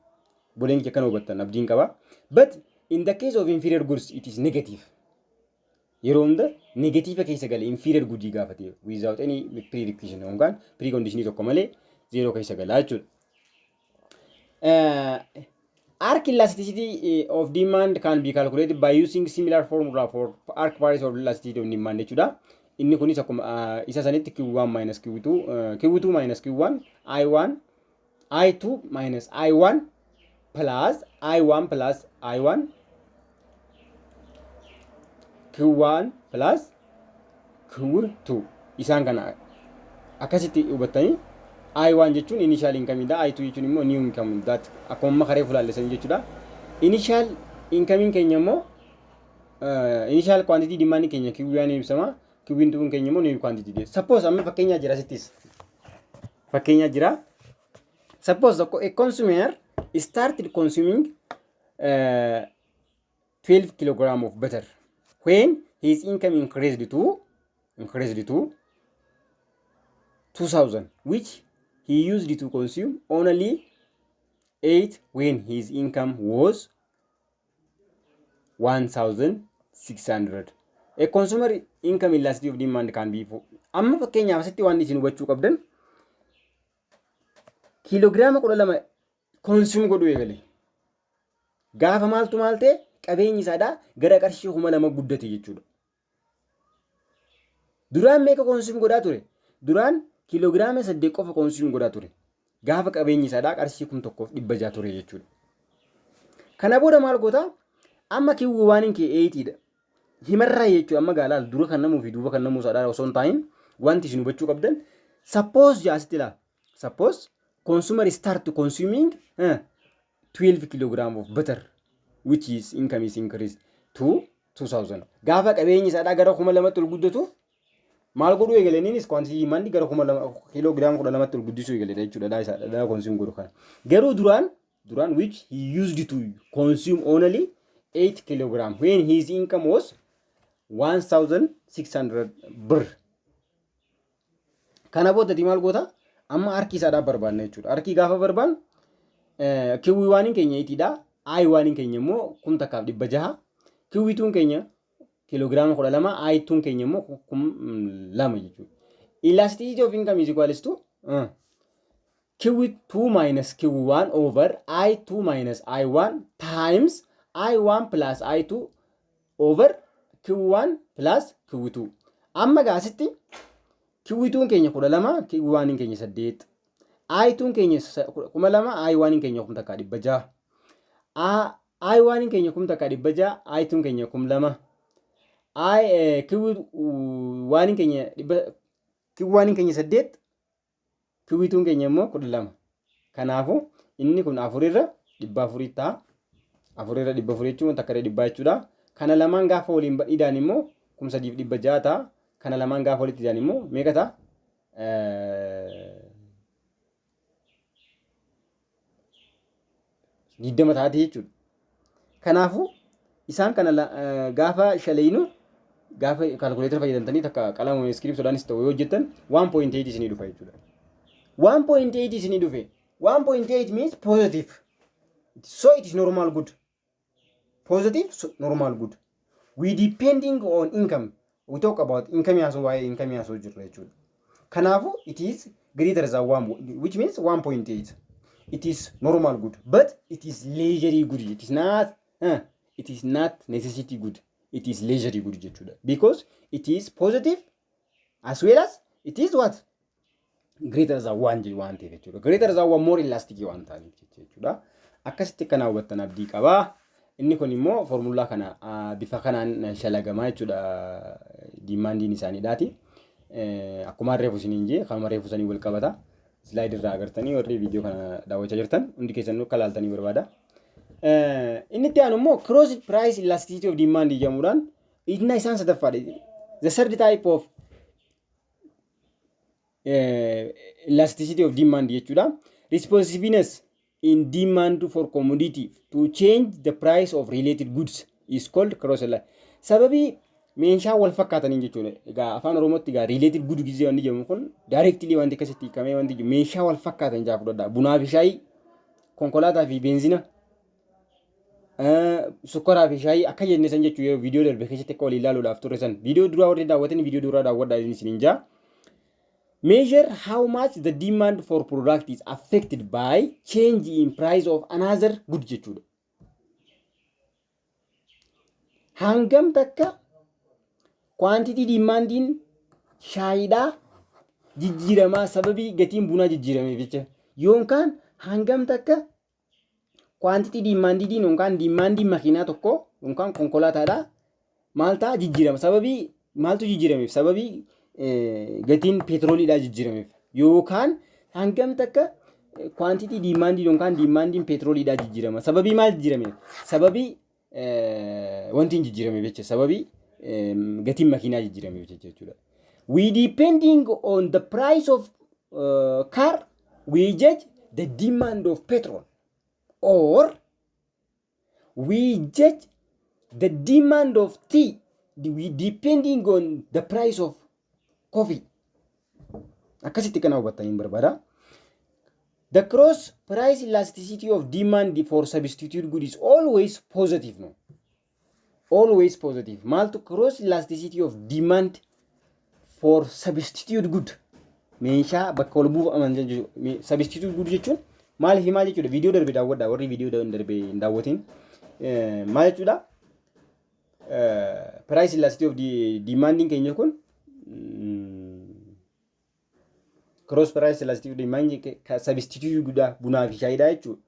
Boleen akkana hubattan abdiin qaba. But in the case of inferior goods, it is negative. Yeroo hunda negative keessa gale inferior goodii gaafa ta'e, without any prerequisite yookaan preconditionii tokko malee zero keessa gala jechuudha. Arc elasticity of demand can be calculated by using similar formula for arc price of elasticity of demand jechuudha. Inni kunis akkuma isa sanitti Q1 minus Q2, Q2 minus Q1, I1 I2 minus I1 plus I1 plus I1 Q1 plus Q2. Isaan kana akkasitti hubattanii, I1 jechuun initial income dha, I2 jechuun immoo new income that akkuma amma karee fulaallesan jechuudha. Initial income keenya immoo initial quantity demand keenya Q1 ibsama. Q2 keenya immoo new quantity. Suppose amma fakkeenyaa jira, asittis fakkeenyaa jira. Suppose a consumer started consuming 12 kilogram of butter when his income increased to 2000, which he used to consume only 8 when his income was 1600. A consumer income elasticity of demand can be. Amma fakkeenyaaf asitti waan isin hubachuu qabdan, kiiloogiraama 12 consume godhuu eegale. Gaafa maaltu maal ta'e, qabeenyi isaadhaa gara qarshii 2000 guddate jechuudha. Duraan meeqa consume godhaa ture? Duraan kiiloogiraama 8 qofa consume godhaa ture. Gaafa qabeenyi isaadhaa qarshii 1600 ture jechuudha. Kana booda maal goota? Amma Q oneiin kee eightidha. Himarraa jechuudha. Amma gaalaal dura kan namuu fi duuba kan namuu isaadhaa osoo hin taa'in, wanti isin hubachuu qabdan, suppose jaasitti laa, suppose consumer start consuming 12 kilogram of butter which is income is increased to 2000. Gaafa qabeenyi isaadhaa gara 2000tti ol guddatuuf maal godhuu eegalaniinis, quantity demand gara 2000 kiloogiraama 12tti ol guddisuu eegale jechuudha. Dhadhaa isaa, dhadhaa consume godhu kana. Garuu duraan which he used to consume only 8 kilogram when his income was 1600 birr. Kana booddati maal goota? Amma harki isaadhaaf barbaanna jechuudha. Harki gaafa barbaannu, Q oneiin keenya eightiidha. I oneiin keenya immoo 1600. Q twon keenya kiiloogiraama 12. I twon keenya immoo 2000 jechuudha. Elasticity of income is equals to Q2 minus Q1 over I2 minus I1 times I1 plus I2 over Q1 plus Q2. Amma gaasitti Q2 keenya 12, Q1 keenya 8. I2 keenya 2000, I1 keenya 1600. I1 keenya 1600, I2 keenya 2000. I Q1 keenya dhibba, Q1 keenya 8, Q2 keenya immoo 12. Kanaafuu inni kun afurirra 400 ta'a. Afurirra 400 jechuun takka irra dhibbaa jechuudha. Kana lamaan gaafa waliin idaan immoo 3600 ta'a. Kana lamaan gaafa walitti idaan immoo meeqa ta'a? 20 taati jechuudha. Kanaafuu isaan kana gaafa shaleeynu, gaafa calculatora fayyadamtanii takka qalama iskiriiptoodhaanis ta'u yoo hojjettan, 1.8 isinii dhufa jechuudha. 1.8 isinii dhufe. 1.8 means positive. So it is normal good. Positive, so normal good. We depending on income. We talk about income haasoo, waa'ee income haasoo jirra jechuudha. Kanaafuu it is greater than 1, which means 1.8. It is normal good, but it is leisure good. It is not necessity good. It is leisure good jechuudha. Because it is positive as well as it is what? Greater than 1 jedhu waan ta'eef jechuudha. Greater than 1, more elastic waan ta'aniif jechuudha. Akkasitti kana hubattan abdii qabaa. Inni kun immoo foormulaa kana bifa kanaan shalagamaa jechuudha. Demandiin isaaniidhaati. Akkuma reefu isiniin jee, kanuma reefu sanii wal qabata. Slide irraa agartanii, warri viidiyoo kana daawwachaa jirtan hundi keessan akka ilaaltanii barbaada. Inni itti aanu immoo cross price elasticity of demand jedhamuudhaan inni isaan sadaffaadha. The third type of elasticity of demand jechuudha. Responsiveness in demand for commodity to change the price of related goods is called cross. Sababii meeshaa wal fakkaataniin jechuudha. Egaa afaan Oromootti egaa related good gizee wanti jedhamu kun directly wanti akkasitti hiikamee wanti meeshaa wal fakkaatan jaa fudhadha. Bunaa fi shaayii, konkolaataa fi beenzina, sukkaraa fi shaayii akka jenne san jechuudha. Yeroo viidiyoo darbe keessatti akka walii ilaaluudhaaf turre san, viidiyoo duraa warri daawwatan viidiyoo duraa daawwadhaa isiniin jaa. Measure how much the demand for product is affected by change in price of another good jechuudha. Hangam takka quantity demandiin shaayiidhaa jijjiiramaa sababii gatiin bunaa jijjiirameef jecha, yookaan hangam takka quantity demandiin yookaan demandiin makiinaa tokko yookaan konkolaataadhaa maal ta'a, jijjiirama, sababii maaltu jijjiirameef, sababii gatiin peetirooliidhaa jijjiirameef, yookaan hangam takka quantity demandiin yookaan demandiin peetirooliidhaa jijjiirama sababii maal jijjiirameef, sababii wanti hin jijjiirameef jecha, sababii gatiin makiinaa jijjiirameef jecha jechuudha. We depending on the price of car, we judge the demand of petrol, or we judge the demand of tea we depending on the price of coffee. Akkasitti kana hubattanii barbaada. The cross price elasticity of demand for substitute good is always positive, no? Always positive. Maaltu cross elasticity of demand for substitute good, meeshaa bakka wal buufaman jechuudha. Substitute good jechuun maal fi maal jechuudha? Viidiyoo darbe daawwadhaa, warri viidiyoo darbe hin daawwatin. Maal jechuudha? Price elasticity of demanding keenya kun, cross price elasticity of demand substitute good bunaa fi shaayiidha jechuudha.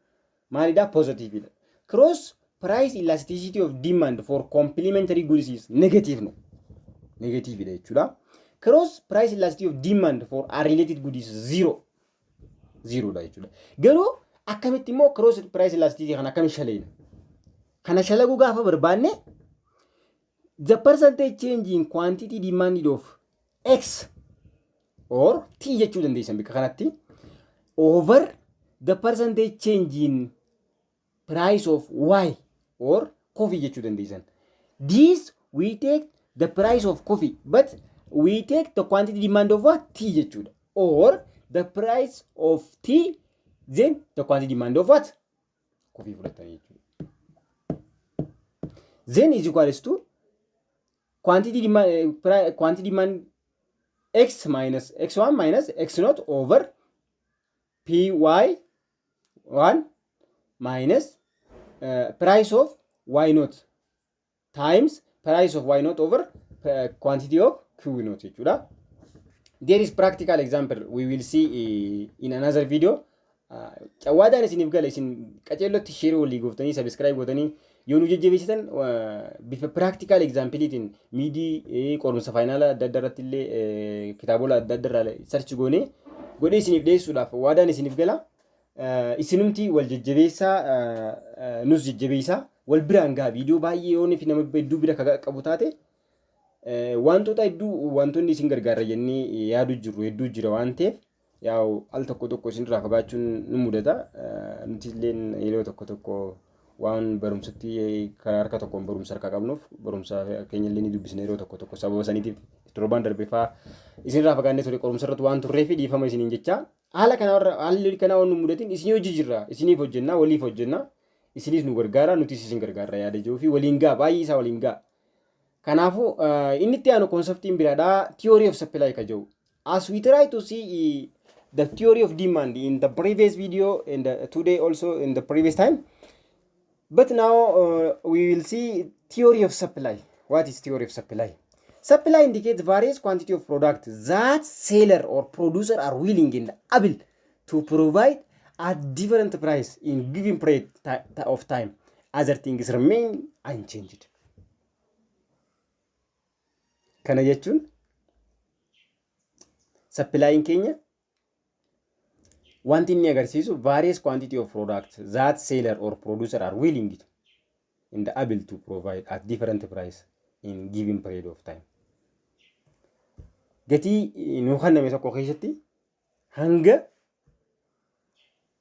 Maalidha? Positiveidha. Cross Price elasticity of demand for complementary goods is negative, no. Negative dha jechuudha. Cross price elasticity of demand for unrelated goods is zero. Zero dha jechuudha. Garuu akkamitti immoo cross price elasticity kana akkamitti shaleena? Kana shalaguu gaafa barbaanne, the percentage change in quantity demanded of X or T jechuu dandeessan bakka kanatti, over the percentage change in price of Y or coffee jechuu dandeessan. This we take the price of coffee, but we take the quantity demand of what? Tea jechuudha. Or the price of tea, then the quantity demand of what? Coffee fudhatanii jechuudha. Then is equals to quantity demand x minus x1 minus x naught over py1 minus price of y naught times price of y naught over quantity of q naught jechuudha. There is practical example we will see in another video. Cawwaadhaan isiniif gala isin qaceellotti share walii gooftanii subscribe gootanii yoo nu jajjabeessitan, bifa practical exampleetiin midii qorumsa finala adda addaa irratti illee kitaabola adda addaa irraa search goonee godhee isiniif dhiyeessuudhaaf waadaan isiniif gala. Isinumti wal jajjabeessaa, nus jajjabeessaa, wal biraan gaha. Viidiyoo baay'ee yoo fi nama hedduu bira qabu taate, wantoota hedduu wantoonni isin gargaara jennee yaadu jirru hedduu jira waan ta'eef, yaa'u al tokko tokko isinirraa fagaachuun nu mudata. Nuti illee yeroo tokko tokko waan barumsatti karaa harka tokkoon barumsa harkaa qabnuuf, barumsa keenya illee ni dubbisna yeroo tokko tokko. Sababa saniitiif torbaan darbe fa'aa isinirraa fagaannee ture, qorumsa irratti waan turreef dhiifama isiniin jecha. Haala kana haalli kanaa waan nu mudatin isinii hojii jirra, isiniif hojjennaa, waliif hojjennaa, isinis nu gargaara, nutis isin gargaarra yaada jiruu fi waliin gaa, baay'ee isaa waliin gaa. Kanaafuu inni itti aanu conceptiin biraadhaa theory of supply ka jedhu. As we try to see the theory of demand in the previous video and today also in the previous time. But now we will see theory of supply. What is theory of supply? Supply indicates various quantity of product that seller or producer are willing and able to provide at different price in given period of time. Other things remain unchanged. Kana jechuun supplyin keenya wanti inni agarsiisu various quantity of product that seller or producer are willing and able to provide at different price in given period of time. Gatii nuu kenname tokko keessatti hanga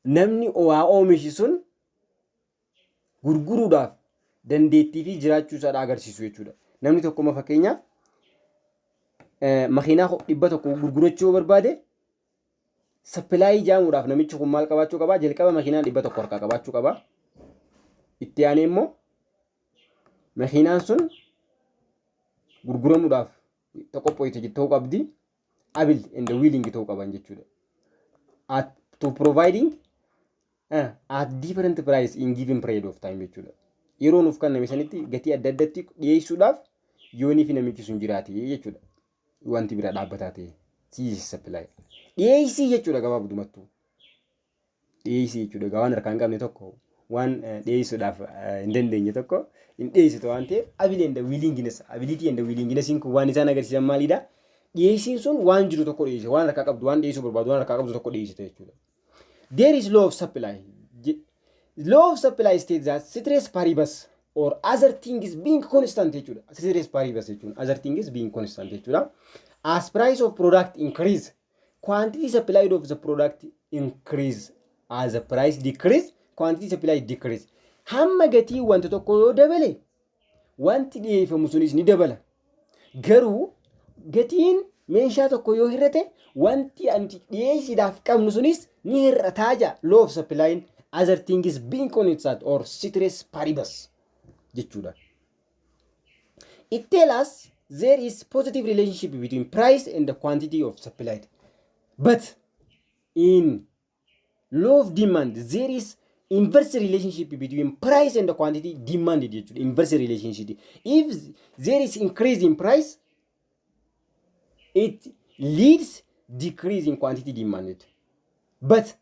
namni waa oomishi sun gurguruudhaaf dandeettii fi jiraachuu isaa agarsiisu jechuudha. Namni tokko fakkeenyaaf makiinaa 100 gurgurachuu yoo barbaade, supplyii jaamuudhaaf namichi kun maal qabaachuu qabaa? Jalqaba makiinaa 100 harkaa qabaachuu qabaa. Itti aanee immoo makiinaan sun gurguramuudhaaf qopho'ite ta'uu qabdi. Able and willing ta'uu qaban jechuudha. At to providing at different price in given period of time jechuudha. Yeroo nuuf kenname sanitti gatii adda addatti dhiyeessuudhaaf yoonii fi namichi sun jiraate jechuudha. Wanti bira dhaabbataa ta'e siis supply. Dhiyeessii jechuudha gabaabdumattuu. Dhiyeessii jechuudha. Waan harkaa hin qabne tokko, waan dhiyeessuudhaaf hin dandeenye tokko hin dhiyeessitu waan ta'eef, ability and willingness, ability and willingness kun waan isaan agarsiisan maalidha? Dhiyeessiin sun waan jiru tokko dhiyeesse, waan harkaa qabdu, waan dhiyeessuu barbaadu, waan harkaa qabdu tokko dhiyeessite jechuudha. There is law of supply. Law of supply states that ceteris paribus or other things being constant jechuudha. Ceteris paribus jechuun other things being constant jechuudha. As price of product increase, quantity supplied of the product increase. As the price decrease, quantity supplied decrease. Hamma gatii wanta tokko yoo dabale, wanti dhiyeeffamu sunis ni dabala. Garuu gatiin meeshaa tokko yoo hir'ate, wanti nuti dhiyeessiidhaaf qabnu sunis ni hir'ataa jira. Law of supply, other things being constant or ceteris paribus jechuudha. It tells us there is positive relationship between price and the quantity of supplied. But in law of demand, there is inverse relationship between price and the quantity demanded jechuudha. Inverse relationship. If there is increase in price, it leads decrease in quantity demanded. But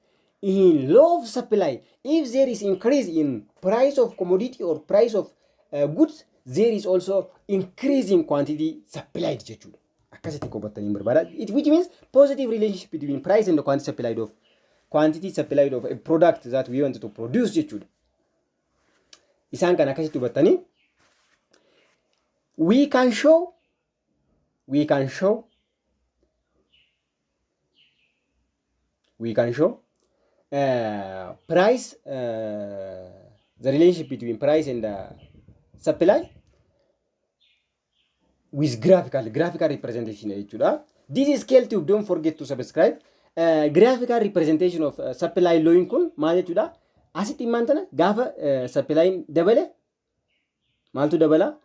In law of supply, if there is increase in price of commodity or price of goods, there is also increase in quantity supplied jechuudha. Akkasitti hubattanii barbaada. It which means positive relationship between price and the quantity supplied of a product that we want to produce jechuudha. Isaan kan akkasitti hubattanii we can show price the relationship between price and supply with graphical representation jechuudha. This is ScaleTube. Don't forget to subscribe. Graphical representation of supply law kun maal jechuudha? Asitti immaan tana gaafa supply'n dabale maaltu dabala?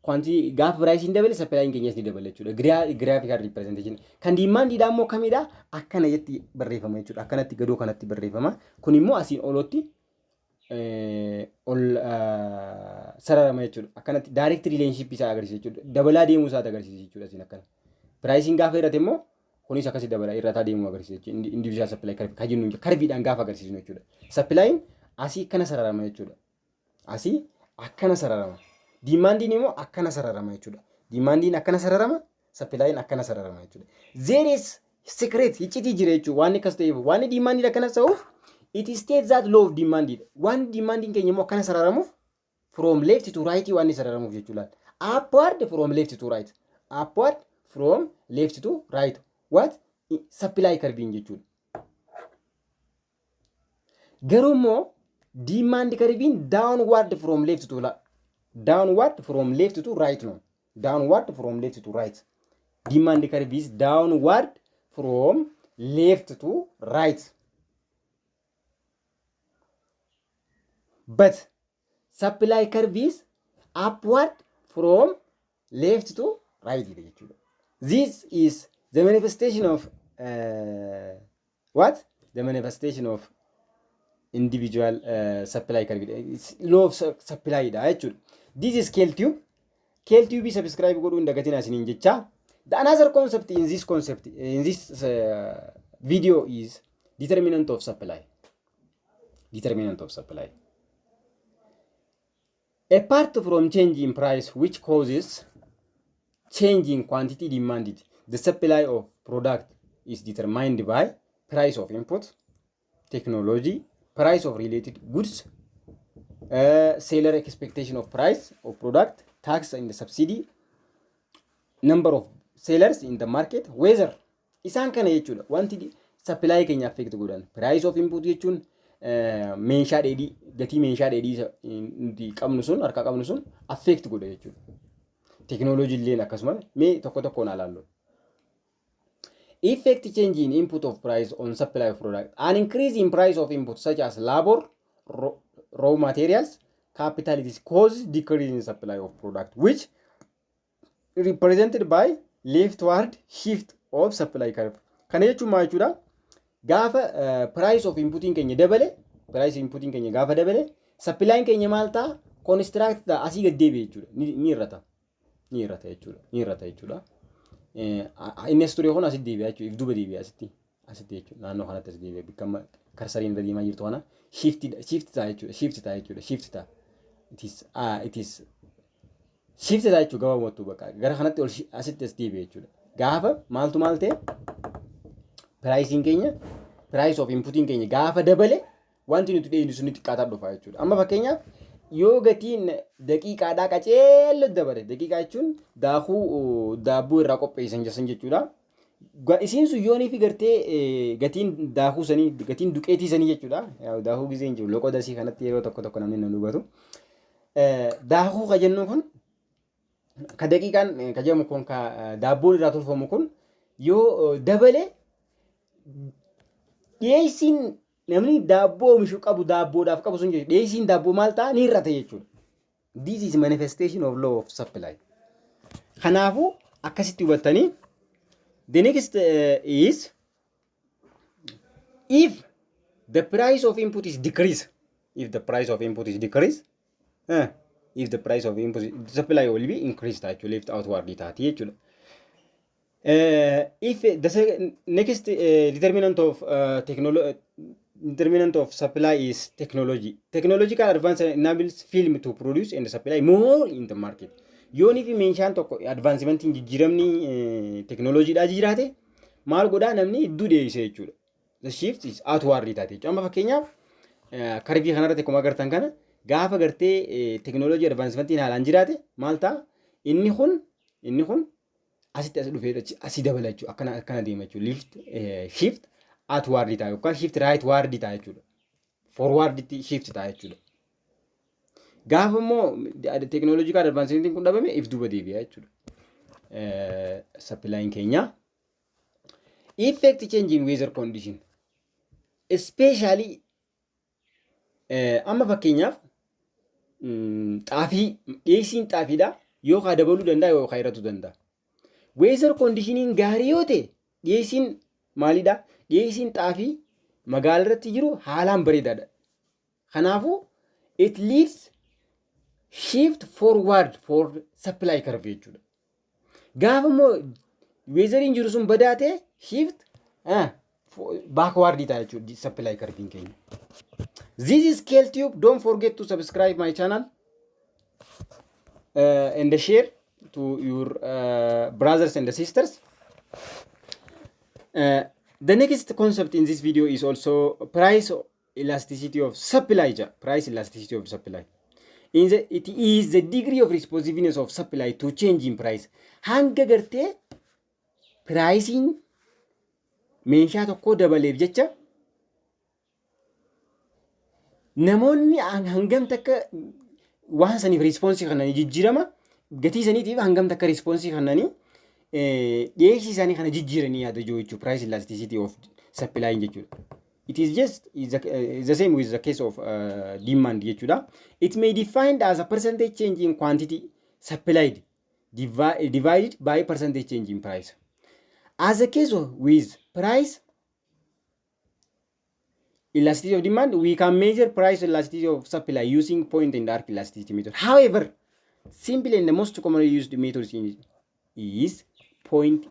Quantity gaafa price'n dabale, supply'n keenyas ni dabala jechuudha. Graphical representation. Kan demandiidha immoo kamidha? Akkana jetti barreeffama jechuudha. Akkanatti gadoo kanatti barreeffama. Kun immoo asiin olotti ol sararama jechuudha. Akkanatti direct relationship isaa agarsiisa jechuudha. Dabalaa deemuu isaa agarsiisa jechuudha asiin akkana. Priceiin gaafa hir'ate immoo kunis akkasii dabala irrataa deemuu agarsiisa jechuudha. Individual supply curve kan jennu curveiidhaan gaafa agarsiisnu jechuudha. Supplyin asii akkana sararama jechuudha. Asii akkana sararama. Demandiin immoo akkana sararama jechuudha. Demandiin akkana sararama, supplyin akkana sararama jechuudha. There is secret, iccitii jira jechuudha. Waan akkas ta'eef, waan demandiin akkana ta'uuf, it states that law of demand. Waan demandiin keenya immoo akkana sararamuuf, from left to right waan sararamuuf jechuudha. Upward from left to right. Upward from left to right. What? Supply curve jechuudha. Garuu immoo demand curve downward from left to downward from left to right, no. Downward from left to right. Demand curve is downward from left to right. But supply curve is upward from left to right jechuudha. This is the manifestation of what? The manifestation of individual supply curve. It's law of supply dha jechuudha. This is ScaleTube. ScaleTube subscribe godhuu hin dagatinaa isiniin jecha. The another concept in this video is determinant of supply. Determinant of supply. Apart from change in price, which causes change in quantity demanded, the supply of product is determined by price of input, technology, price of related goods, seller expectation of price of product, tax and subsidy, number of sellers in the market, weather. Isaan kana jechuudha. Wanti supply keenya affect godhan. Price of input jechuun meeshaa dheedhii, gatii meeshaa dheedhii nuti qabnu sun, harkaa qabnu sun affect godha jechuudha. Teknooloojii illeen akkasuma. Mee tokko tokkoon ilaallu. Effect change in input of price on supply of product. An increase in price of input such as labor, raw materials, capital is causes decrease in supply of product, which represented by leftward shift of supply curve. Kana jechuun maal jechuudha? Gaafa price of inputiin keenya dabale, price inputiin keenya gaafa dabale, supplying keenya maal ta'a? Contract ta'a, asii gad deebi'e jechuudha. Ni hir'ata. Ni hir'ata jechuudha. Ni hir'ata jechuudha. Inni as ture kun asitti deebi'a jechuudha. If duuba deebi'a asitti. Asitti jechuudha. Naannoo kanatti as deebi'a. Bikka amma cursoriin irra deemaa jirtu kana shift ta'a jechuudha. Shift ta'a jechuudha. Shift ta'a. It is shift ta'a jechuudha gabaabumatti bakka gara kanatti ol asitti as deebi'a jechuudha. Gaafa maaltu maal ta'e, priceiin keenya, price of inputiin keenya gaafa dabale, wanti nuti dhiyeessu sun xiqqaataa dhufa jechuudha. Amma fakkeenyaaf yoo gatiin daqiiqaadhaa qaceello dabale, daqiiqaa jechuun daakuu daabboo irraa qopheessan jesan jechuudha. Isiin sun yoonii fi gartee gatiin daakuu sanii, gatiin duqeetii sanii jechuudha. Daakuu gisee hin jiru loqoda asii kanatti yeroo tokko tokko namni nan hubatu. Daakuu ka jennu kun, ka daqiiqaan ka jedhamu kun, ka daabboon irraa tolfamu kun yoo dabale, dhiyeessiin namni daabboo oomishu qabu, daabboodhaaf qabu sun jechuudha. Dhiyeessiin daabboo maal ta'a? Ni hir'ata jechuudha. This is manifestation of law of supply. Kanaafuu akkasitti hubattanii, the next is if the price of input is decrease, if the price of input is decrease, if the price of input is, supply will be increased actually, left outward taati jechuudha. If the next determinant of technology determinant of supply is technology. Technological advance enables firm to produce and supply more in the market. Yoonii fi meeshaan tokko advancementiin jijjiiramni teknooloojiidhaa jiraate maal godhaa? Namni hedduu dhiyeesse jechuudha. The shift is outward taate jechuudha. Amma fakkeenyaaf curveii kanarratti akkuma agartan kana, gaafa gartee teknooloojii advancementiin haalaan jiraate maal ta'a? Inni kun asitti as dhufee asii dabala jechuudha. Akkana akkana deema jechuudha. Lift shift outward ta'a yookaan shift rightward ta'a jechuudha. Forwarditti shift ta'a jechuudha. Gaafa immoo technological advancementiin kun dhabame, if duuba deebi'a jechuudha. Supplyin keenya. Effect change in weather condition. Especially amma fakkeenyaaf xaafii, dhiyeessiin xaafiidha yookaan dabaluu danda'a yookaan hir'atuu danda'a. Weather conditioniin gaarii yoo ta'e dhiyeessiin maalidha? Dhiyeessiin xaafii magaala irratti jiru haalaan bareedaadha. Kanaafuu it leads shift forward for supply curve jechuudha. Gaafa immoo weatheriin jiru sun badaa ta'e, shift backward ta'a jechuudha supply curve keenya. This is KLTube. Don't forget to subscribe my channel and share to your brothers and sisters. The next concept in this video is also price elasticity of supply. Price elasticity of supply. It is the degree of responsiveness of supply to change in price. Hanga gartee priceiin meeshaa tokkoo dabaleef jecha namoonni hangam takka waan saniif responseii kennanii, jijjiirama gatii saniitiif hangam takka responseii kennanii dhiyeessii isaanii kana jijjiiranii yaada jiru jechuudha. Price elasticity of supply jechuudha. It is just is the same with the case of demand jechuudha. It may defined as a percentage change in quantity supplied divided by percentage change in price. As a case of with price elasticity of demand, we can measure price elasticity of supply using point and arc elasticity method. However, simple and the most commonly used method is point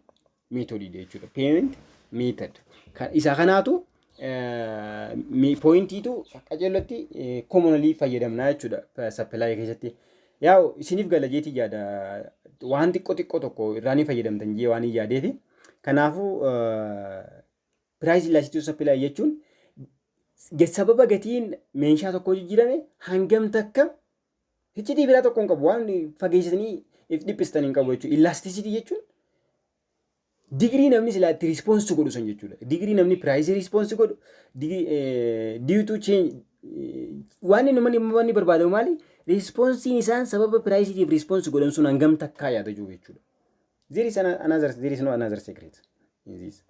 method jechuudha. Point method. Isa kanaatu pointiitu qajeellotti commonly fayyadamna jechuudha supply keessatti. Yaa'u isiniif gala jeetii yaada, waan xiqqoo xiqqoo tokko irraa ni fayyadamtan jee waan hin yaadeefi. Kanaafuu price elasticity of supply jechuun sababa gatiin meeshaa tokko jijjiirame hangam takka, iccitii biraa tokko hin qabu, waan fageessanii if dhiphistan hin qabu jechuudha. Elasticity jechuun degree namni silaa itti response godhu san jechuudha. Degree namni priceii response godhu due to change, waan inni wanni barbaadamu maali? Responseiin isaan sababa priceiitiif response godhan sun hangam takkaa yaada jiru jechuudha. There is no another secret in this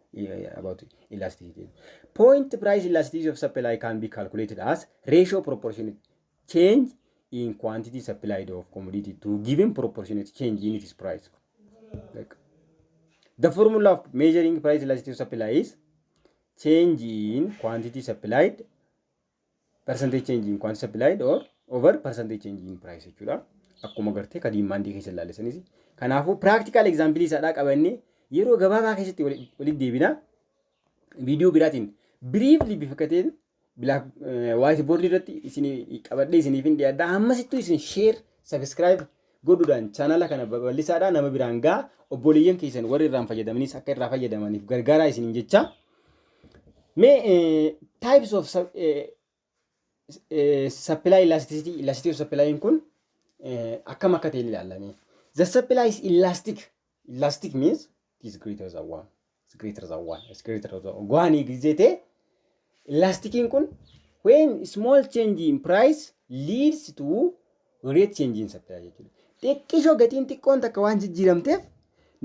about elasticity. Point price elasticity of supply can be calculated as ratio proportionate change in quantity supplied of commodity to given proportionate change in its price. Like, the formula of measuring price elasticity of supply is change in quantity supplied, percentage change in quantity supplied or over percentage change in price jechuudha. Akkuma gartee ka demandii keessa ilaalisanis. Kanaafuu practical example isaadhaa qabannee yeroo gabaabaa keessatti walitti deebina. Viidiyoo biraatiin briefly bifa kateen black white board irratti isin qabadhee isiniif hin dhiyaadha. Ammasittuu isin share, subscribe godhuudhaan channela kana babal'isaadhaa nama biraan ga'a. Obboleeyyan keessan warri irraan fayyadamanis akka irraa fayyadamaniif gargaaraa isiniin jecha. Mee types of supply elasticity, elasticity of supply kun akkam akka ta'e ilaalame. The supply is elastic. Elastic means it is greater than one. It's greater than one. It's greater than one. One ጊዜ ta'e elasticiin kun when small change in price leads to great change in supply jechuudha. Xiqqishoo gatiin xiqqoon takka waan jijjiiramteef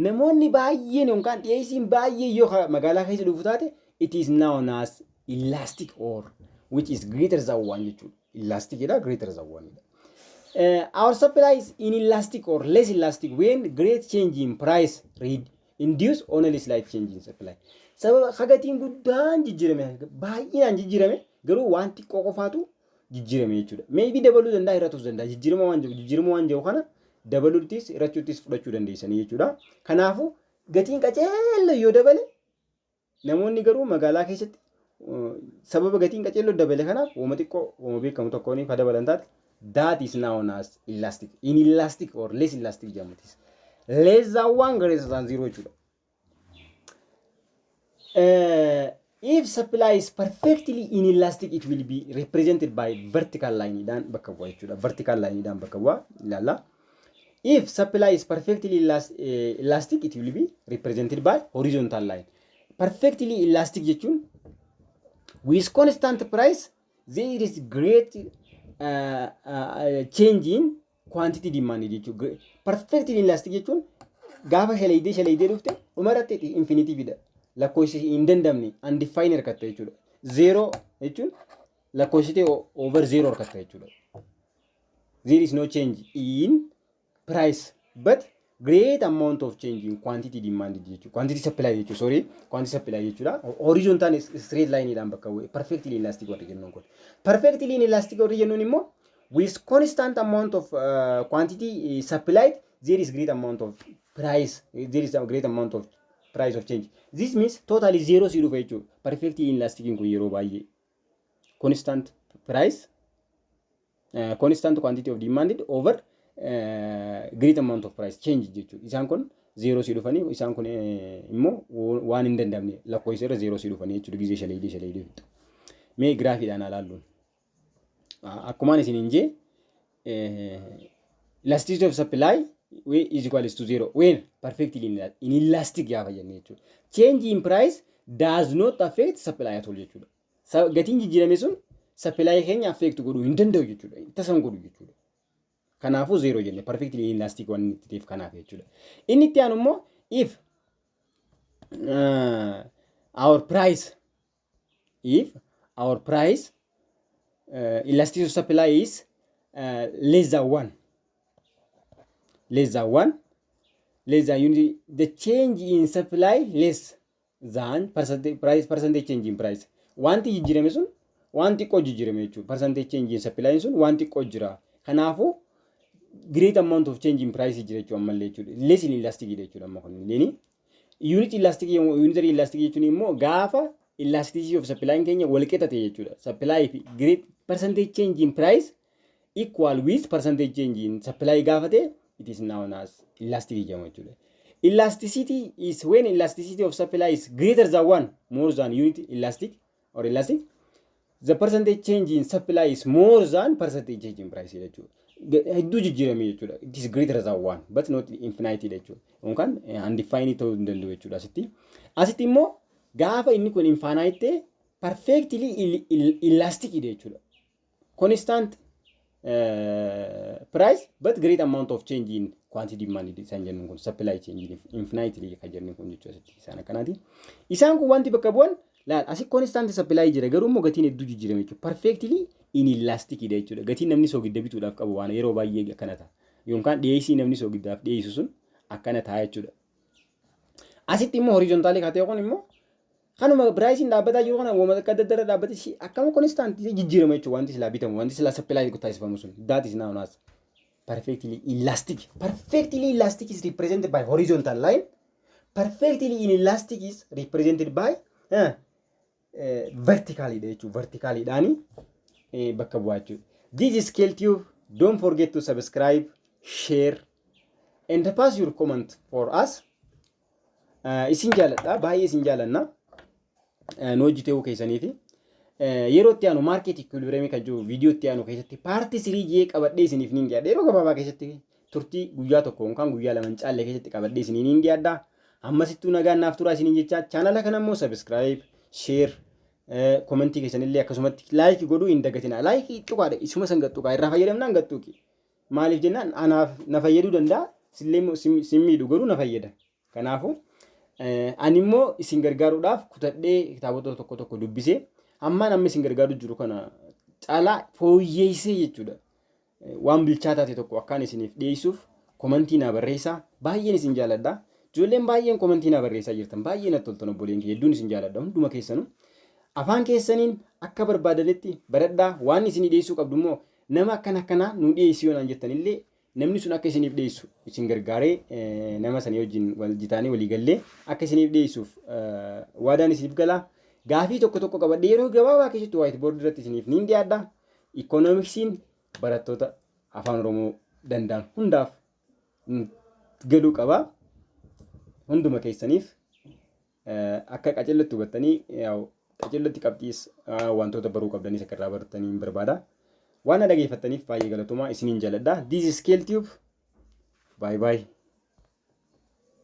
namoonni baay'een yookaan dhiyeessiin baay'ee yoo magaalaa keessa dhufu taate, it is known as elastic or which is greater than one jechuudha. Elastic jedha, greater than one jedha. Our supply is inelastic or less elastic when great change in price induce only slight change in supply. Sababa gatiin guddaan jijjiirame, baay'inaan jijjiirame, garuu waan xiqqoo qofaatu jijjiirame jechuudha. Maybe dabaluu danda'a, hir'atus danda'a. Jijjiirama waan jiru kana dabaluuttis hir'achuuttis fudhachuu dandeessanii jechuudha. Kanaafuu gatiin qaceella yoo dabale namoonni garuu magaalaa keessatti Sababa gatiin qaceelloo dabale kanaaf wama xiqqoo, wama beekamu tokkoon ka dabalan taate, that is known as elastic, inelastic or less elastic jedhamutis. Less than one, greater than zero jechuudha. If supply is perfectly inelastic, it will be represented by vertical line dhaan bakka bu'a jechuudha. Vertical line dhaan bakka bu'a ilaalla. If supply is perfectly elastic, it will be represented by horizontal line. Perfectly elastic jechuun with constant price there is great change in quantity demand jechuudha. Perfectly elastic jechuun gaafa shalaydee shalaydee dhufte dhumarratti infinity fida. Lakkoofsi hin dandamne, undefined harkatta jechuudha. Zero jechuun lakkoofsitee over zero harkatta jechuudha. There is no change in price but great amount of change in quantity demanded jechuudha. Quantity supply jechuudha. Sorry, quantity supply jechuudha. Horizontal straight line dhaan bakka bu'e perfectly elastic warri jennuun kun. Perfectly inelastic warri jennuun immoo with constant amount of quantity supplied, there is great amount of price, there is a great amount of price of change. This means totally zero si dhufa jechuudha. Perfectly inelastic kun yeroo baay'ee constant price, constant quantity of demanded over great amount of price change jechuudha. Isaan kun zero si dhufanii, isaan kun immoo waan hin dandamne lakkoofsa irra zero si dhufanii jechuudha gizee shaleedee shaleedee fixu. Mee giraafiidhaan haa laalluun. Akkumaan isin hin jee, elasticity of supply is equals to zero when perfectly inelastic gaafa jenne jechuudha. Change in price does not affect supply at all jechuudha. Gatiin jijjiirame sun supply keenya affect godhuu hin danda'u jechuudha. Tasan godhu jechuudha. Kanaafuu zero jenne, perfectly inelastic waan inni ta'eef kanaaf jechuudha. Inni itti aanu immoo if our price elasticity of supply is less than one, less than one, less than unit, the change in supply less than percentage price, percentage change in price. Wanti jijjiirame sun waan xiqqoo jijjiirame jechuudha. Percentage change in supply sun waan xiqqoo jira. Kanaafuu great amount of change in price jira jechuudha ammallee jechuudha. Less inelastic jechuudha amma kun illee. Unit elastic, unitary elastic jechuun immoo gaafa elasticity of supply keenya wal qixa ta'e jechuudha. Supply fi great percentage change in price equal with percentage change in supply gaafa ta'e, it is known as elastic jedhama jechuudha. Elasticity is when elasticity of supply is greater than one, more than unit elastic or elastic, the percentage change in supply is more than percentage change in price jechuudha. Hedduu jijjiirame jechuudha. It is greater than one but not infinite jechuudha. Yookaan undefined ta'uu hin danda'u jechuudha asitti. Asitti immoo gaafa inni kun infinite ta'e perfectly elastic jechuudha. Constant price but great amount of change in quantity demand isaan jennuun kun, supply change infinitely kan jennuun kun jechuudha asitti isaan akkanaati. Isaan kun wanti bakka bu'an laal, asi constant supply jira, garuu immoo gatiin hedduu jijjiirame jechuudha. Perfectly inelastic jechuudha. Gatiin namni soogidda bituudhaaf qabu waan yeroo baay'ee akkana ta'a. Yookaan dhiyeessii namni soogiddaaf dhiyeessu sun akkana ta'a jechuudha. Asitti immoo horizontal kaa ta'e kun immoo kanuma priceiin dhaabbataa jiru kana uumama akka adda addaa dhaabbate akkama constant jijjiirama jechuudha, wanti silaa bitamu, wanti silaa supply taasifamu sun, that is known as perfectly elastic. Perfectly elastic is represented by horizontal line. Perfectly inelastic is represented by vertically jechuudha. Vertically bakka bu'aa jechuudha. This is ScaleTube. Don't forget to subscribe, share and pass your comment for us. Isin jaaladha, baay'ee isin jaalanna. Nu hojii ta'uu keessaniifi. Yeroo itti aanu market equilibrium kan jiru viidiyoo itti aanu keessatti part 3 jee qabadhee isiniif niin dhiyaadha. Yeroo gabaabaa keessatti, turtii guyyaa 1 yookaan guyyaa 2 hin caalle keessatti qabadhee isiniin niin dhiyaadha. Ammasittuu nagaan naaf turaa isiniin jecha, chaanala kana immoo subscribe, share, commentii keessanillee akkasumatti like godhuu hin dagatina. Like tuqaadha, isuma san gattuqaa irraa fayyadamnaan gattuqi. Maaliif jennaan anaaf na fayyaduu danda'a, sillee sin miidhu, garuu na fayyada. Kanaafuu ani immoo isin gargaaruudhaaf kutadhee kitaabota tokko tokko dubbisee hammaan amma isin gargaaru jiru kana caalaa fooyyeessee jechuudha. Waan bilchaataa ta'e tokko akkaan isiniif dhiyeessuuf commentii naa barreessaa. Baay'een isin jaaladha. Ijoolleen baay'een commentii naa barreessaa jirtan, baay'ee natti toltan. Obboleen kiyya, hedduun isin jaaladha hunduma keessanuu. Afaan keessaniin akka barbaadanitti baradhaa. Waan isinii dhiyeessuu qabdu immoo nama akkana akkanaa nu dhiyeessii yoo naan jettan illee, namni sun akka isiniif dhiyeessu isin gargaaree, nama sanii wajjin wal jitaanii walii gallee akka isiniif dhiyeessuuf waadaan isiniif galaa. Gaafii tokko tokko qabadhee yeroo gabaabaa keessatti white board irratti isiniif niin dhiyaadha. Ikoonomiksiin barattoota afaan Oromoo danda'an hundaaf galuu qaba. Hunduma keessaniif akka qacellotti hubattanii, qacellotti qabxiis wantoota baruu qabdanis akka irraa baratanii hin barbaada. Waan na dhageeffattaniif baay'ee galatoomaa, isiniin jaalladha. This is Scale Tube. Bye bye.